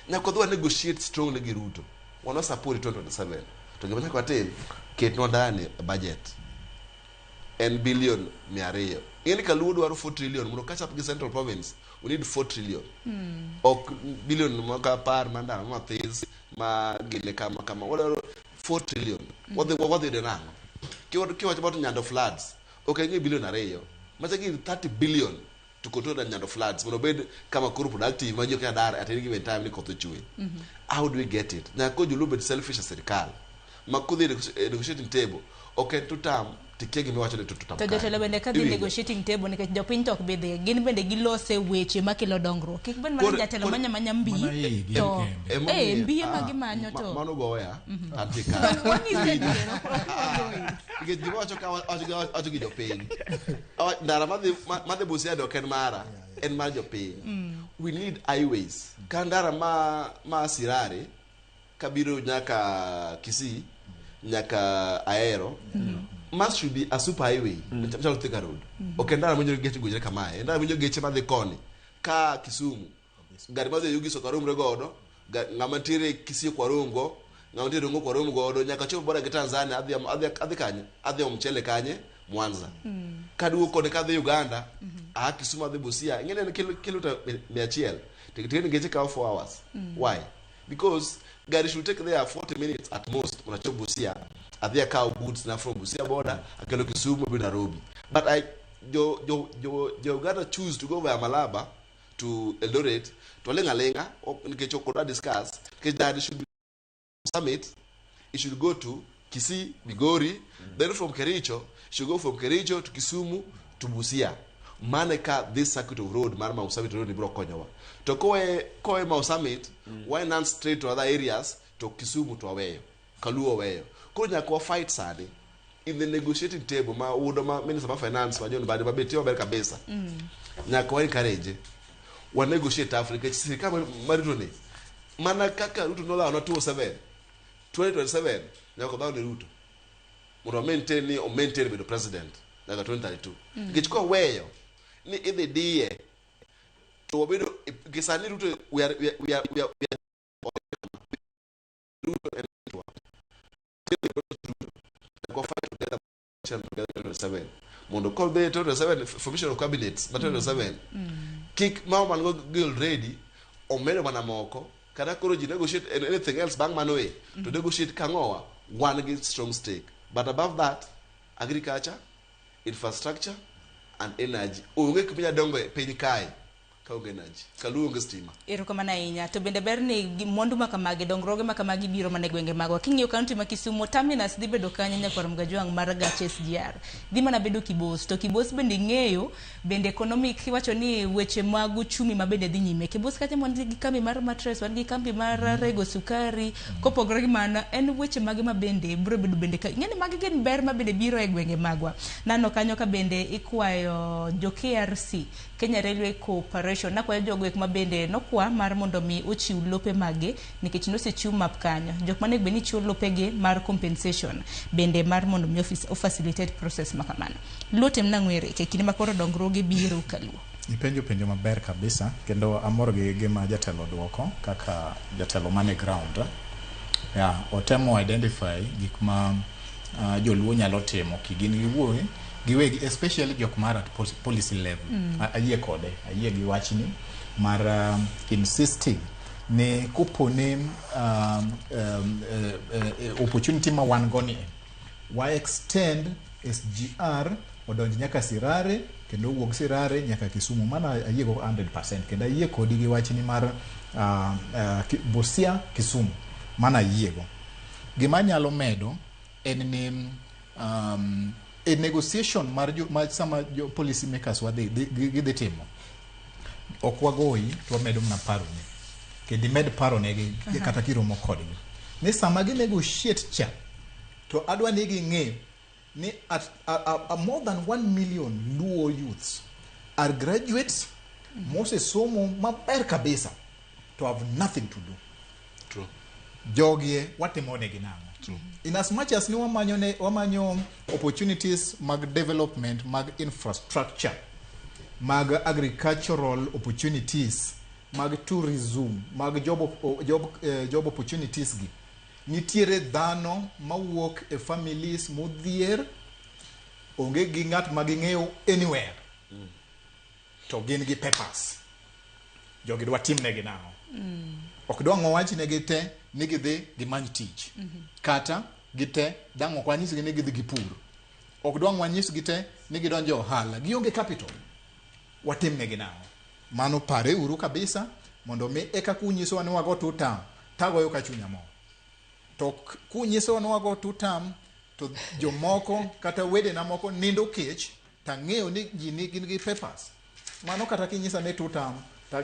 Nyaka wadhi wa negotiate strongly gi Ruto. Wan wa support 2027. To gima nyaka watim, ketnwa ndara ni e budget. En billion 200. Ing'e ni kaluo dwaro 4 trillion mondo catch up gi Central Province, we need 4 trillion. Ok billion moko 10 ma ndara mathis ma gine kama kama. Wadwaro 4 trillion. Wadhi yudo nang'o? Kiwacho about Nyando floods, ok en gi billion 2. Macha gi 30 billion. To control the Nyando floods mondo obed kama koro productive ma ji ok nyal dar at any given time ni koth ochwe. How do we get it? Nyaka koro joluo bed selfish e sirikal ma kodhi e negotiating table ok en to tam tikia gima iwacho ni to tam To jotelo bende ka dhi negotiating table, nikech jopiny to ok bi dhi, gin bende gilose weche makelo dongruok. Kik bed mana jatelo manya manya mbi to eh mbi ema gimanyo to mano goya antie ka wanyise adier, ok wagoyi. Nikech gima wacho ka wacho gi jopiny. Ndara madhi Busia ni ok en mara, en mar jopiny. We need highways ka ndara ma Sirare kabiro nyaka Kisii nyaka Ahero. Ma should be a super highway machalo Thika Road. Ok en ndara mowinjore geche gwinjre kamae, en ndara mowinjore geche madhi koni ka Kisumu, gari madhi Oyugis ok waromre godo, ng'ama nitiere Kisii ok warom go, ng'ama nitiere Rongo ok warom godo nyaka chop border gi Tanzania. Adhi kanye? Adhi omo mchele kanye? Mwanza. Kaduogo koni kadhi Uganda, aa Kisumu adhi Busia, ing'e ni en kilomita 100 to geche kawo 4 hours. Why? Because gari should take there 40 minutes at most mondo achop Busia, adhi akaw goods na from Busia border akelo Kisumu bi Nairobi. But I jo Uganda choose to go via Malaba to Eldoret to aling' aling'a nikech ok odwa discuss, nikech that should be Summit. It should go to Kisii, Migori, then from Kericho, it should go from Kericho to Kisumu to Busia. Mane ka this circuit of road mar Mau Summit Road ibiro konyowa. To kowe Mau Summit, why not straight to other areas to Kisumu to aweyo. Kaluo weyo. Koro nyaka wa fight sani in the negotiating table ma udo ma Minister ma Finance ma John Mbadi mabe tiyo maber kabisa. Nyaka wa encourage. Wa negotiate Africa sirikal mar Ruto ni. Mana kaka Ruto nolawo na 2007, 2027 nyaka odhaw ne Ruto mondo maintain ni o maintain bedo president nyaka 2032, nikech koweyo ni idhi diye to wabedo gi sani Ruto, we are Ruto and Ruto go fight together together 2027 mondo kodhi 2027 formation of cabinets ma 2027 kik ma man go gi already omedo mana moko kata koro ji negotiate anything else bang' mano e to negotiate kang'owa wan gi strong stake. But above that, agriculture, infrastructure and energy. Onge kuma inya dongo e piny kae kaonge energy, kaluo onge stima. Erokamano ahinya. To bende ber ni mwandu makamagi, dongruoge makamagi biro mana e gwenge magwa. King'iyo kaunti ma Kisumu, terminus dhi bedo kanyo nyakwar Mgajwang' mar gach SGR. Dhi mana bedo Kibos. To Kibos bende ing'eyo, bende economic iwacho ni weche mag uchumi ma bende dhi nyime. Kibos kacha wan gi kambi mar mattress, wan gi kambi mar rego sukari. Kopogore gi mano, en weche mage ma bende biro bedo bende ka. Ing'e ni magi gin ber ma bende biro e gwenge magwa. Nano kanyo ka bende ikwayo jo KRC, Kenya Railway Corporation, nakwayo jogo ek ma bende nokwa mar mondo mi ochiw lope mage nikech nosechiw map kanyo. Jok manego bed ni chiwo lopegi mar compensation bende mar mondo mi ofacilitate process ma kamano. Luo tem nang'o Eric e kinde ma koro dongruoge biro kaluo? Ipenjo penjo maber kabisa kendo amor gi gima jatelo duoko kaka jatelo mane ground. Yeah, otemo identify gik ma joluo nyalo timo kigin giwuoyi giwegi, especially jok mar at policy level. Ayie kode, ayie gi wachni mar insisting ni kopo ni opportunity ma wan go ni wa extend SGR odonj nyaka Sirare kendo owuog Sirare nyaka Kisumu. Mano ayie go 100% kendo ayie kodi gi wachni mar Busia Kisumu. Mano ayie go. Gima anyalo medo en ni e negotiation mar jo, ma sama jo policy makers wadhi gidhi timo, ok wagoyi to wamedo mana paro ni kendo imed paro negi kata kiromo kodgi ni sama gi negotiate cha to adwa ni ging'e ni at more than 1 million Luo youths are graduates mosesomo maber kabisa to have nothing to do. True. Jogie watimo negi nang'o? In as much as ni wamanyo opportunities mag development, mag infrastructure, mag agricultural opportunities, mag tourism, mag job opportunities gi, nitiere dhano mawuok e families modhier, onge gi ng'at ma ging'eyo anywhere to gin gi papers. Jogi dwa timnegi nang'o? Ok dwang' wawachnegi te ni gidhi gimany tich, kata gite dang' ok wanyisgi ni gidhi gipur, ok dwang' wanyisgi te ni gidonjo e ohala, gionge capital. Watimnegi nang'o? Mano pare uru kabisa mondo mi eka kunyisowa ni wago two term tagoyo ka chunya mor. To kunyisowa ni wago two term to jomoko kata wedena moko nindo kech tang'eyo ni ji ni gin gi papers. Mano kata kinyisa ni two term ta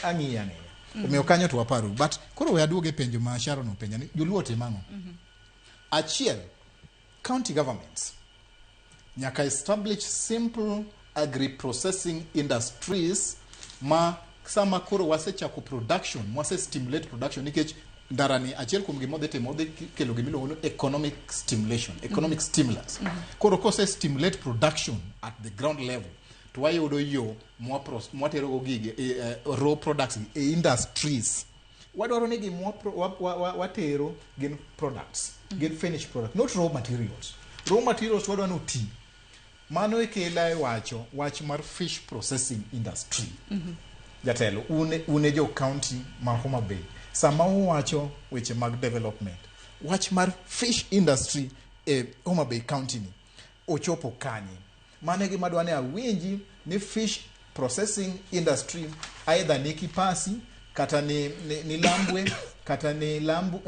ang'iyi ang'iya. Omiyo kanyo to waparu. But koro we aduog e penjo ma Sharon openja ni joluo otim ang'o? Achiel, county governments nyaka establish simple agri-processing industries ma sama koro wasechako production, mwase stimulate production nikech ndara ni achiel kuom gima odhi timo odhi kelo gima iluongo ni economic stimulation, economic stimulus. Koro kose stimulate production at the ground level to wayudo yo mwaterogo gige raw products gi e industries. Wadwaro ni gima watero gin products, gin finished product, not raw materials. Raw materials wadwa ni oti. Mano e kela e wacho wach mar fish processing industry. Jatelo, une jo county ma Homa Bay. Sama uwacho weche mag development, wach mar fish industry e Homa Bay County ni ochopo kanye? Mano e gima adwa ni awinji ni fish processing industry either ni Kipasi kata ni Lambwe kata ni Lambu,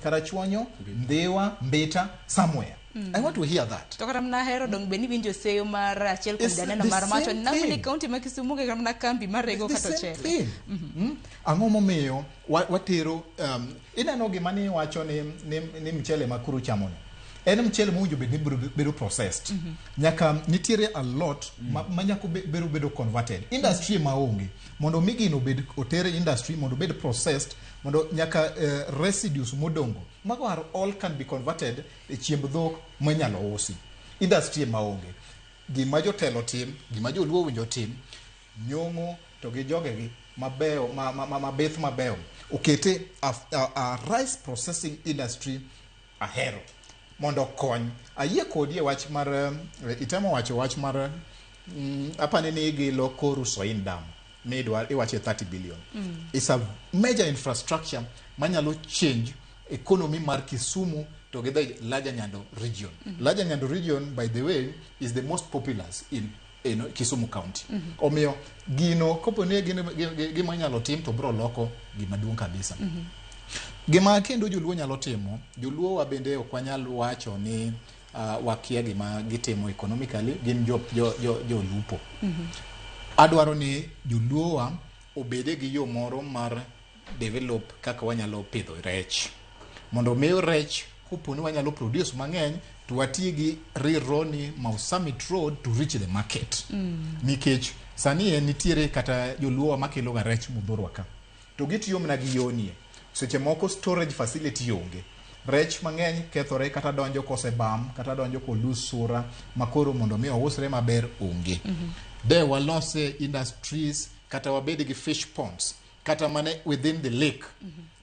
Karachuonyo, Ndhiwa, Mbita, somewhere. I want to hear that. To kata mana ahero dong be niwinjo seyo mar achiel kuom janeno mar macho ni ni county ma Kisumu onge kata mana kambi mar rego The kata same ochele. thing. Ang'o momiyo watero ineno gima ni iwacho ni mchele ma koro uchamoni en mchele mowinjo bed ni biro bedo processed. Nyaka nitiere a lot ma nyaka bedo converted. Industry ma onge mondo mi gino obed otere industry mondo obed processed mondo nyaka residues modongo mago are all can be converted e chiemb dhok minyalo usi. Industry ma onge. Gima jotelo tim, gima joluo owinjo tim, nyong'o to gi jogegi mabeyo mabith mabeyo okete a rice processing industry ahero mondo okony. Ayie kodi e wach mar itemo wacho wach mar apani ni igilo Koru Soin Dam midwa iwache 30 billion. It's a major infrastructure manyalo change economy mar Kisumu to gi the larger Nyando region. Larger Nyando region, by the way, is the most populous in Kisumu County. Omiyo gino kopo ni gima inyalo tim to bro loko gima duong' kabisa. Gima kendo joluo nyalo timo, joluo wa bende ok wanyal wacho ni wakia gima gitimo economically, gin jolupo. Adwaro ni joluo wa obede gi yo moro mar develop kaka wanyalo pidho rech. Mondo mi rech kopo ni wanyalo produce mang'eny to wati gi Rironi Mau Summit Road to reach the market. Nikech sani en nitiere kata joluo wa makelo ga rech Muthurwa ka. To gitiyo mana gi yonie. Seche moko storage facility onge. Rech mang'eny kethore kata donjo kosebam kata donjo kolus sura makoro mondo mi ousre maber onge. De walose industries kata wabed gi fish ponds kata mane within the lake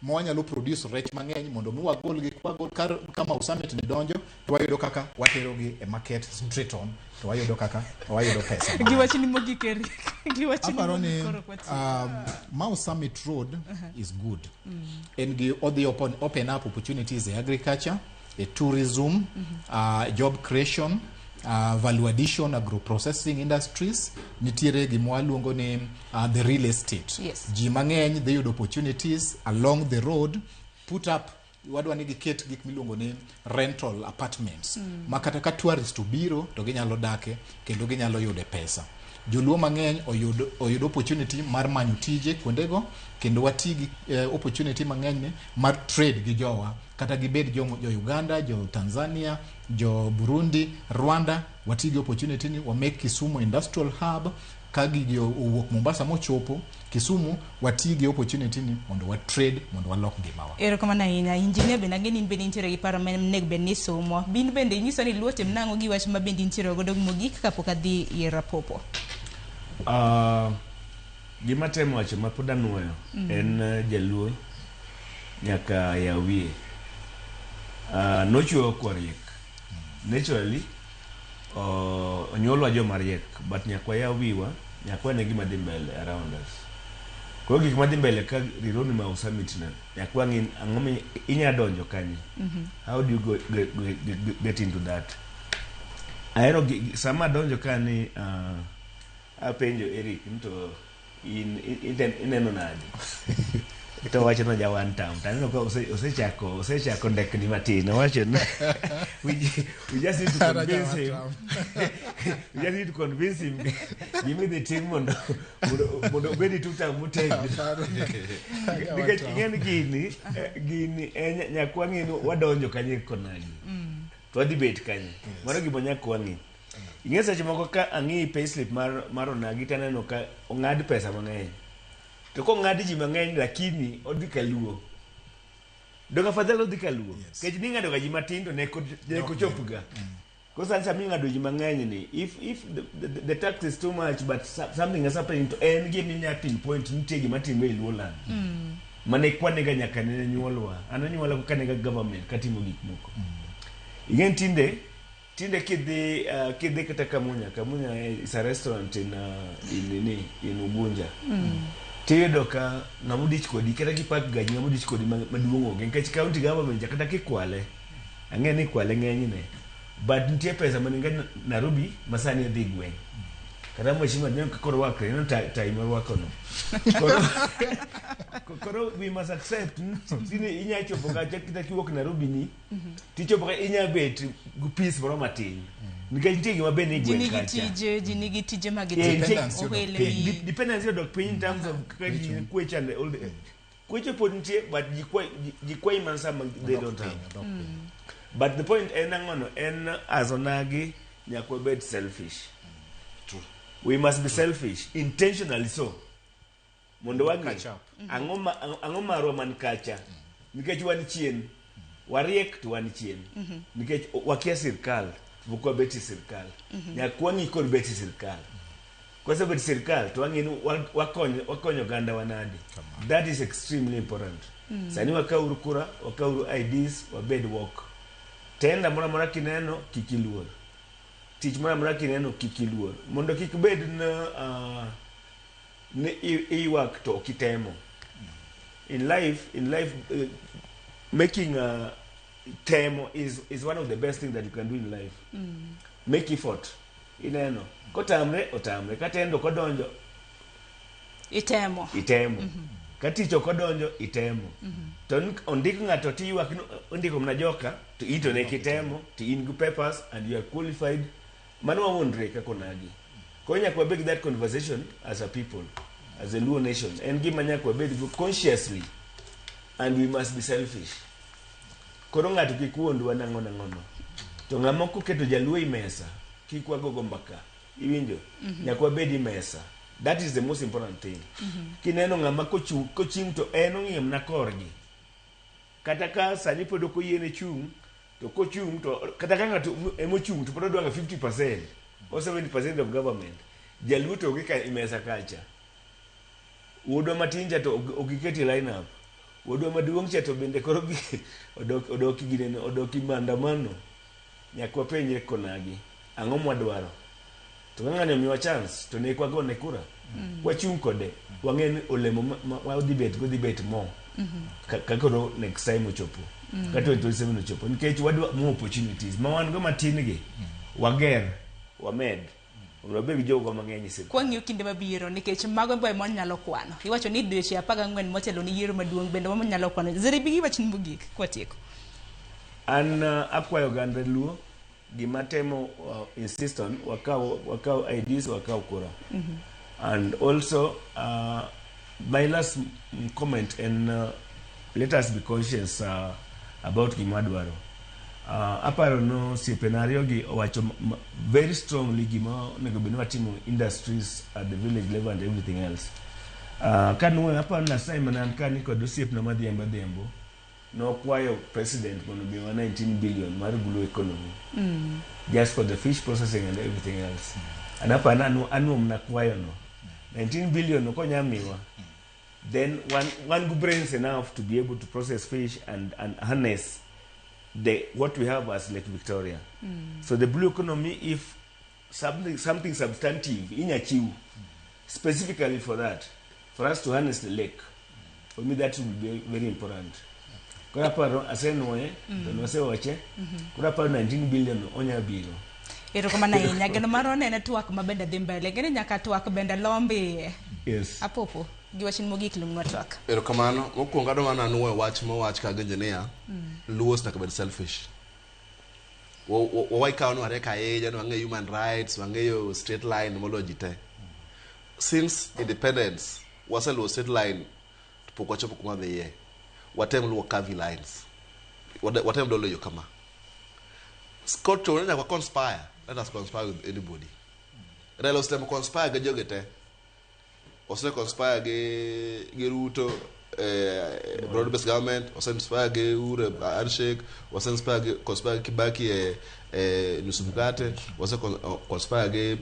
ma wanyalo produce rech mang'eny mondo mi wagol gi wagol ka Mau Summit ni donjo to wayudo kaka watero gi e market straight on to wayudo kaka wayudo pesa. Giwachni mogik Eric. Giwachni Aparo ni mogik koro ok watieko. Mau Summit Road is good. En gi odhi open up opportunities e agriculture, e tourism, job creation, value addition, agro processing industries. Nitiere gima waluongo ni the real estate. Ji mang'eny dhi yudo opportunities along the road, put up wadwa ni giket gik miluongo ni rental apartments ma kata ka tourist obiro to ginyalo dake kendo ginyalo yude pesa. Joluo mang'eny oyud opportunity mar manyo tije kuondego kendo wati gi opportunity mang'eny ni mar trade gi jowa kata gibed jo Uganda, jo Tanzania, jo Burundi, Rwanda, wati gi opportunity ni wa make Kisumu industrial hub. Ka gigi owuok Mombasa mochopo Kisumu, wati gi opportunity ni mondo wa trade mondo walok ngimawa. Erokamano ahinya. Engineer bende ang'e ni in bende intiere gi paro ma onego bed ni isomo. Bin bende inyiso ni luo tim nang'o gi wach ma bende intiere godo mogik kapok adhi ir Rapopo. Gima temo wacho ma pod anuoyo en jaluo nyaka yaw wiye. Nochwewa kwa riek. Naturally, onyuolwa joma riek, but nyaka wayaw wiwa, nyaka wane gima dhi mbele around us. Koro gik madhi mbele ka Rironi Mau Summit na, nyaka wang'i ang'o mi inya donjo kanye. How do you get into that? Ahero sama adonjo ka ni Apenjo Eric ni to in ineno nade? To wacho ni ja one term. To aneno ka osechako ndekni matin. Owacho ni we just need to convince him. We just need to convince him. Give me the team mondo obed two term motegno. Nikech ing'e ni gini nyaka wang'e ni wadonjo kanye konagi. To wadhi bet kanye. Mano gima nyaka wang'e. Ing'e seche moko ka ang'i payslip mar onagi to aneno ka ong'ad pesa mang'eny. To kong'ad ji mang'eny lakini odhi kaluo. Donge afadhali odhi kaluo? Nikech ning'ado ga ji matin to ne kochopga. Koro sani sama ing'ado ji mang'eny ni if the tax is too much but something is happening to en gima inya pinpoint nitie gima timre e Luo land. Mane kwanega nyaka ne nyuolwa. An onyuola kanega government katimo gik moko. Ing'e tinde kidhi kata Kamunya, Kamunya is a restaurant in Ugunja. Tiyudo ka ng'ama odich kodi kata kipak gaji ng'ama odich kodi maduong' onge nikech county government cha kata kikwale ang'e ni ikwale ng'enyne but nitie pesa maninga Nairobi ma sani odhi gweng'. Kata mheshimiwa neno kaka orwakre, ineno tai morwakono. Koro we must accept ni inya chopo kacha kata kiwuok Nairobi ni tichopo ka inya bet gi peace moro matin. Nikech nitie gima be ni gweng' kacha. Ji nigi tije ma gitimo. Dependency odok piny in terms of kaka ji kwecho and all the kwecho pod nitie but ji kwayi mana sama they don't have. But the point en ang'ono en as onagi nyaka wabed selfish. True. We must be selfish, intentionally so. Mondo wang'e ang'o marwa man kacha. Nikech wan chien, wariek to wan chien. Nikech wakia sirkal, pok wabet e sirkal. Nyaka wang'i kod bet e sirkal. Kwasebet e sirkal to wang'e ni wakonyo oganda wa nade. That is extremely important. Sani wakauru kura, wakauru IDs, wabed wok. Tenda moro amora kineno, kik iluor. Tich moro amora kineno, kik iluor. Mondo kik bed ni iywak to ok itemo. In life, making a temo is one of the best things that you can do in life. Make effort. Ineno. Kotamre, otamre. Katendo kodonjo. Itemo. Itemo. Katicho kodonjo, itemo. To ondik ng'ato tiywak ni ondiko mana joka, to ito ne kitemo, to in gi papers and you are qualified. Mano wawuondre kaka onagi. Koro nyaka wabed gi that conversation as a people, as a Luo nation. En gima nyaka wabed go consciously and we must be selfish. Koro ng'ato kik wuondwa nang'o nang'ono. To ng'ama koketo jaluo e mesa, kik wagogo mbaka. Iwinjo? Nyaka wabed e mesa. That is the most important thing. Kineno ng'ama kochung' to en ong'iyo mana korgi. Kata ka sani pod ok oyiene chung', to kochung' to kata ka ng'ato emochung' to pod odwaro 50% or 70% of government. Jaluo to onge ka e mesa kacha. Wuodwa matin cha to ok giketo e line up. Wuodwa maduong' cha to bende koro odok ginene, odok e maandamano. Nyaka wapenjre konagi. Ang'o mwadwaro? To ka ng'ani omiwa chance to ne wagone kura. Wachung' kode. Wang'e ni olemo ma wadhi bet go dhi bet mo. Ka koro next time ochopo. Ka 2027 ochopo. Nikech wadwa more opportunities. Ma wan go matin gi, wager, wamed. Mondo wabed gi jogo mang'eny e sirkal. Kwang'iyo kinde mabiro, nikech mago be wanyalo kwano. Iwacho ni dweche 14 motelo ni yiero maduong' bende wanyalo kwano. Zeribi gi wachni mogik kwatieko. An akwayo oganda Luo gima temo insist on wakaw IDs, wakaw kura. And also my last comment en let us be conscious about gima wadwaro. Aparo no osiepena ariyo gi owacho very strongly gima onego bed ni watimo industries at the village level and everything else. Kanuoyo aparo last time mane an ka ni kod osiepna madhiambo adhiambo nokwayo president mondo omiwa 19 billion mar blue economy just for the fish processing and everything else. And aparo anuo mana kwayo no 19 billion ok onya miwa. Then one good brains enough to be able to process fish and harness the what we have as Lake Victoria. So the blue economy, if something substantive in achieve specifically for that, for us to harness the lake, for me that will be very important. Koro aparo asenwoye, to nosewache, koro aparo 19 billion onya biro. Erokamano ahinya. Geno marwa ne en twak ma bende dhi mbele. Geno nyaka twak bende lombi. Yes. Apopo, gi wachni mogik lumnwa twak. Erokamano. Mokwongo adwa mana nuoyo wach mowach ka engineer. Luos nyaka bed selfish. Waikawo ni wariek ahinya ni wang'eyo human rights, wang'eyo straight line moloyo ji te. Since independence, waseluwo straight line to pok wachopo kuma dhiye. Watem luwo curvy lines. Watem dolo yo kama. Scott to nyaka conspire. Let us conspire with anybody. Raila osetemo conspire gi jogi te. Ose conspire gi Ruto, broad based government, ose conspire gi Uhuru handshake, ose conspire gi conspire gi Kibaki e nusu mkate, ose conspire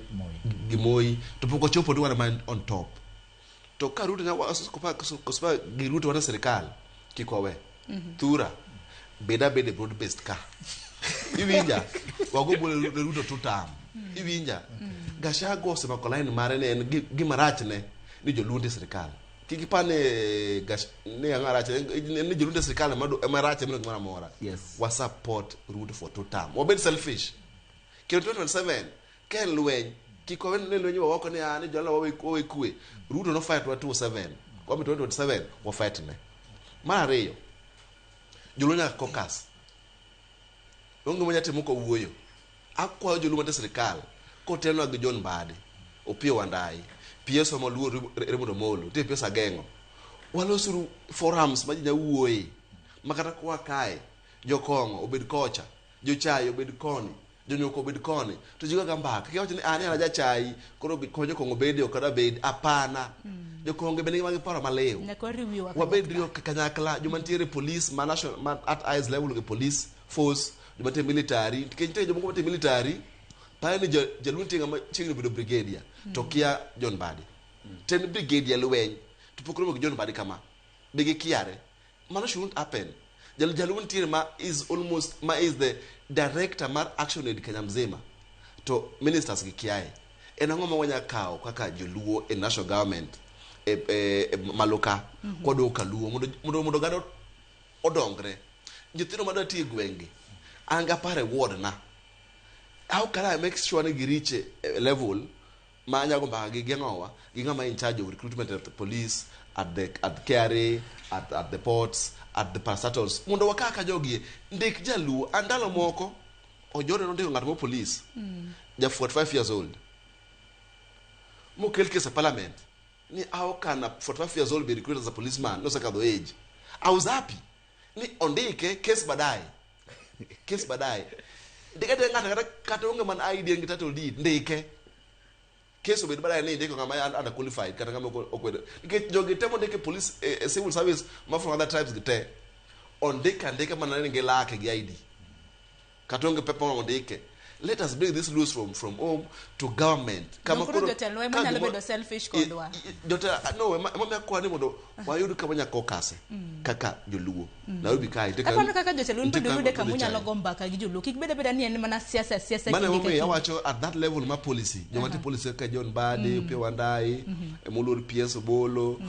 gi Moi, to pok wachopo ni wan ema on top. To ka Ruto nya conspire gi Ruto wan e sirikal, kik wawe. Thura, bed abeda e broad based ka. Iwinja? Wago bole ne Ruto two term. Iwinja? Gachagua osemako line mare ne en gima rachne ni joluo nitie e sirikal. Kik ipar ni ni ang'o rach ni joluo nitie e sirikal ema rach ema gimoro amora. Yes. Wa support Ruto for two term. Wabed selfish. Kendo 2027 ka en lweny kik wawe ni lweny wawoko ni ah ni jolo wawe kwe. Ruto no fight wa 27. Wami 2027 wa fight ne. Mar ariyo, joluo nyaka caucus. Onge gima timo kowuoyo. Akwayo joluo manie sirikal kotelnwa gi John Mbadi, Opiyo Wandayi, PS moluor Raymond Omolo, nitie PS Ageng'o. Walosuru forums ma ji nya wuoye ma kata kwa kae jokong'o obed kocha, jochai obed koni, jonyuok obed koni, to ji goga mbaka. Kik iwach ni an an jachai, koro konyo kong'o bede ok adwa bede. Hapana. Jokong'o bende nigi paro maliw. Nyaka wariw wiwa Wabed riwo kanyakla joma nitiere police ma national ma at highest level gi police force, joma nitie military, nikech nitie jomoko mantie military paro ni jaluo nitie ng'ama chiegni bedo brigadier to kia John Mbadi. To en brigadier lweny to pok romo gi John Mbadi kama. Be gikiare. Mano shouldn't happen. Jaluo nitiere ma is almost ma is the director mar Action Aid Kenya mzima to ministers gi kiaye. En ang'o ma wanya kawo kaka joluo e national government e malo ka kwaduogo kaluo mondo oganda odongre. Nyithindo madwa tiyo e gwenge an gaparo e ward na. How can I make sure ni gireach e level ma anya go mbaka gi geng'owa gi ng'ama in charge of recruitment at the police, at KRA, at the ports, at the parastatals mondo waka ka jogi ndik jaluo. An ndalo moko Ojore nondiko ng'at mo police ja 45 years old mokel case e parliament ni how can a 45 years old be recruited as a policeman nosekadho age. I was happy ni ondike case baadaye, case baadaye. Ndike te ng'ato kata onge mana ID en gi title deed, ndike case obed baadaye ni indiko ng'ama under qualified kata ng'ama okwedo nikech jogi temo ndike police civil service ma from other tribes gi te ondike andika mana ni gilake gi ID kata onge paper ma ondike. Let us bring this loose from home to government. Kama koro jotelo ema nyalo bedo selfish kodwa. Jotelo no ema ema akwayo ni mondo wayud kama nyaka okase kaka joluo Nairobi kae nitie Aparo kaka jotelo un nitie bende kama uyude kama odhi unyalo chae. go mbaka gi joluo. Kik bed abeda ni en mana siasa siasa Mano kinde ka emomiyo kinde. awacho at that level ma policy joma nitie policy kaka John Mbadi, Opiyo Wandayi, moluor PS Obolo,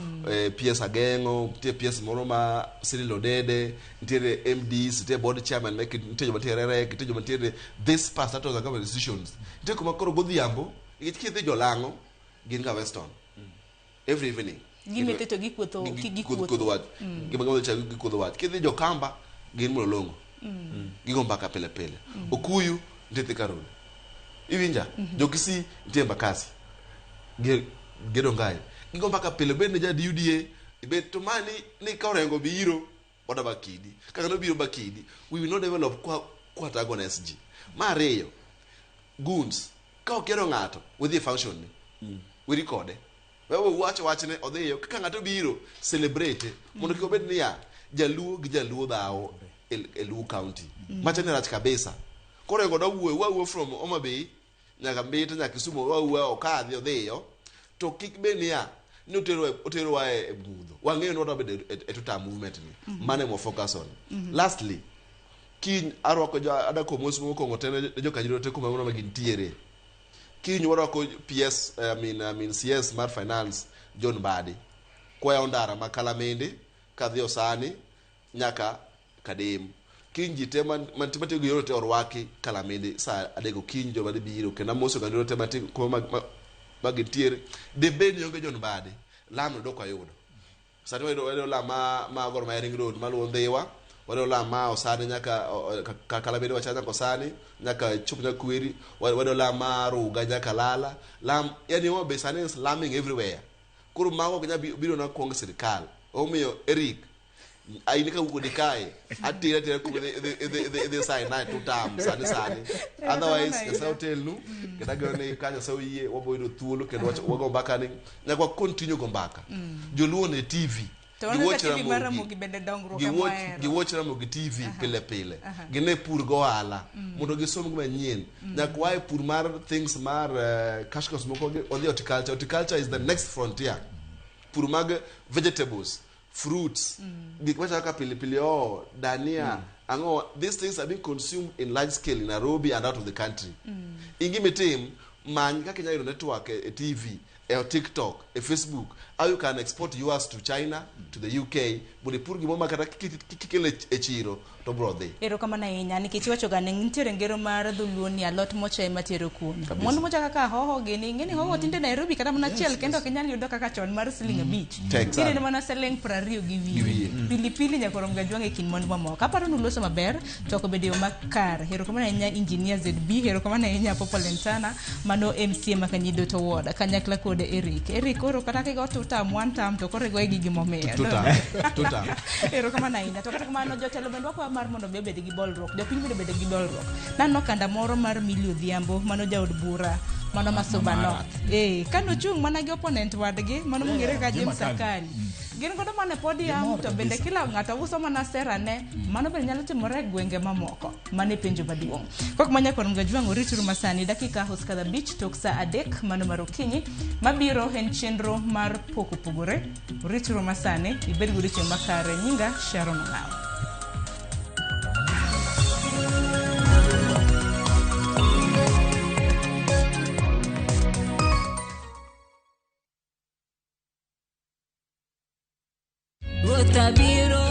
PS Ageng'o, nitie PS moro ma Cyril Odede, nitiere MDs, nitie board chairman mek, nitie joma nitie REREC, nitie joma nitiere this parastatals and government institutions. Nitie kuma koro godhiambo, nikech kidhi jolang'o gin ga Weston every evening. Gimetho to gikuotho gikuotho. Kuodho wach. Gima gima cha gikuodho wach. Kidhi jokamba gin Mlolongo. Gigo mbaka pile pile. Okuyu nitie Thika Road. Iwinja? Jokisii nitie Embakasi. Gedo Ngai. Gigo mbaka pile bed ni ja UDA ibed to mani ni ka Orengo biro oda bakidi. Kaka nobiro bakidi we will not develop kwa antagonize ji. Mar ariyo, goons ka ok ihero ng'ato wedhi e function ni. Weri kode. Wewe wacho wachne odhiyo kaka ng'ato biro celebrate mondo kik obed niya jaluo gi jaluo dhawo e Luo County. Macha ni rach kabisa. Koro Orengo dwa wuoyo, wawuoyo from Homa Bay nyaka Mbita nyaka Kisumu wawuoyo okadhi odhiyo to kik bed niya ni oterowa e mudho. Wang'eyo ni wadwa bedo e two-term movement ni. Mano ema focus on. Lastly, kiny arwako jo adako mos mokwongo te ne jokanyiro te kuma moro ma gintiere. Kiny warwako PS, I mean CS mar finance John Mbadi. Kwayawo ndara ma Kalamende kadhi Osani nyaka Kadem. Kiny ji te mantie matiyo gi yoro te orwaki Kalamindi saa 3 okinyi joma dhi biro kendo amoso oganda te mantie kuma ma gintiere. Dibed ni onge John Mbadi, lam no dok wayudo. Sani wayudo lam ma Gor Mahia Ring Road maluwo Ndhiwa, wayudo lam ma Osani nyaka Kalamindi wacha nyaka Osani nyaka chop nyaka Kweri, wayudo lam ma Ruga nyaka Lala. Lam yani Homa Bay sani is lamming everywhere. Koro mago ok nyal biro na kuong sirikal. Omiyo Eric aini ka wuok kae atira atira kuma idhi sign nine two term sani sani. Otherwise Nyasaye otelnu kendo ageno ni ka Nyasaye oyie wabo yudo thuolo kendo wago mbaka ni nyaka wa continue go mbaka. Joluo ne TV To waneno ka TV mar Ramogi bende dongruok ema ohero. Giwatch Ramogi TV pile pile. Gine pur go ohala mondo gisom gima nyien. Nyaka wae pur mar things mar cash crops moko odhi horticulture. Horticulture is the next frontier. Pur mag vegetables, fruits, gik machalo kaka pilipili hoho, dania, ang'o, these things are being consumed in large scale in Nairobi and out of the country. In gima itim, many kaka inyalo yudo network e TV, e TikTok, e Facebook, how you can export yours to China, to the UK, mondo ipur gimoro ma kata kikelo e chiro to bro dhi. Erokamano ahinya nikech iwacho ga ni nitiere ngero mar dholuo ni alot mocha ema tero kuon. Mwandu mocha kaka hoho gini, ing'e ni hoho tinde Nairobi kata mana achiel kende ok inyal yudo kaka chon mar siling 5. Tek Tinde sana. mana siling 20 gi Gi wiye. wiye. Pilipili nyaka rom gajwang' e kind mwandu mamoko. Aparo ni uloso maber to ok obedo e yo makare. Erokamano ahinya Engineer ZB, erokamano ahinya Popo Lentana, mano MCA ma Kanyido to Ward, kanyakla kod Eric. Eric koro kata kigo two term, one term to koro igoye gi gimomiyo. Two term. Two term. Erokamano ahinya. To kata kamano jotelo bende wakwayo mar mondo mi obed gi bolruok. Jopiny bende obed gi bolruok. Naneno kanda moro mar Milly Odhiambo, mano jaod bura, mano Masuba North. Kanochung' mana gi opponent wadgi, mano mong'ere kaka James Akali. Gin godo mana e podium to bende kila ng'ato uso mana sera ne, mano bende nyalo timore e gwenge mamoko. Mano e penjo maduong'. Kok manya kod Mgajwang' orituru masani dakika osekadho 5 tok saa 3 mano mar okinyi. Mabiro en chenro mar pok opogore. Orituru masani, ibed gi odiochieng' makare. Nyinga Sharon Ong'awo. Ruoth abiro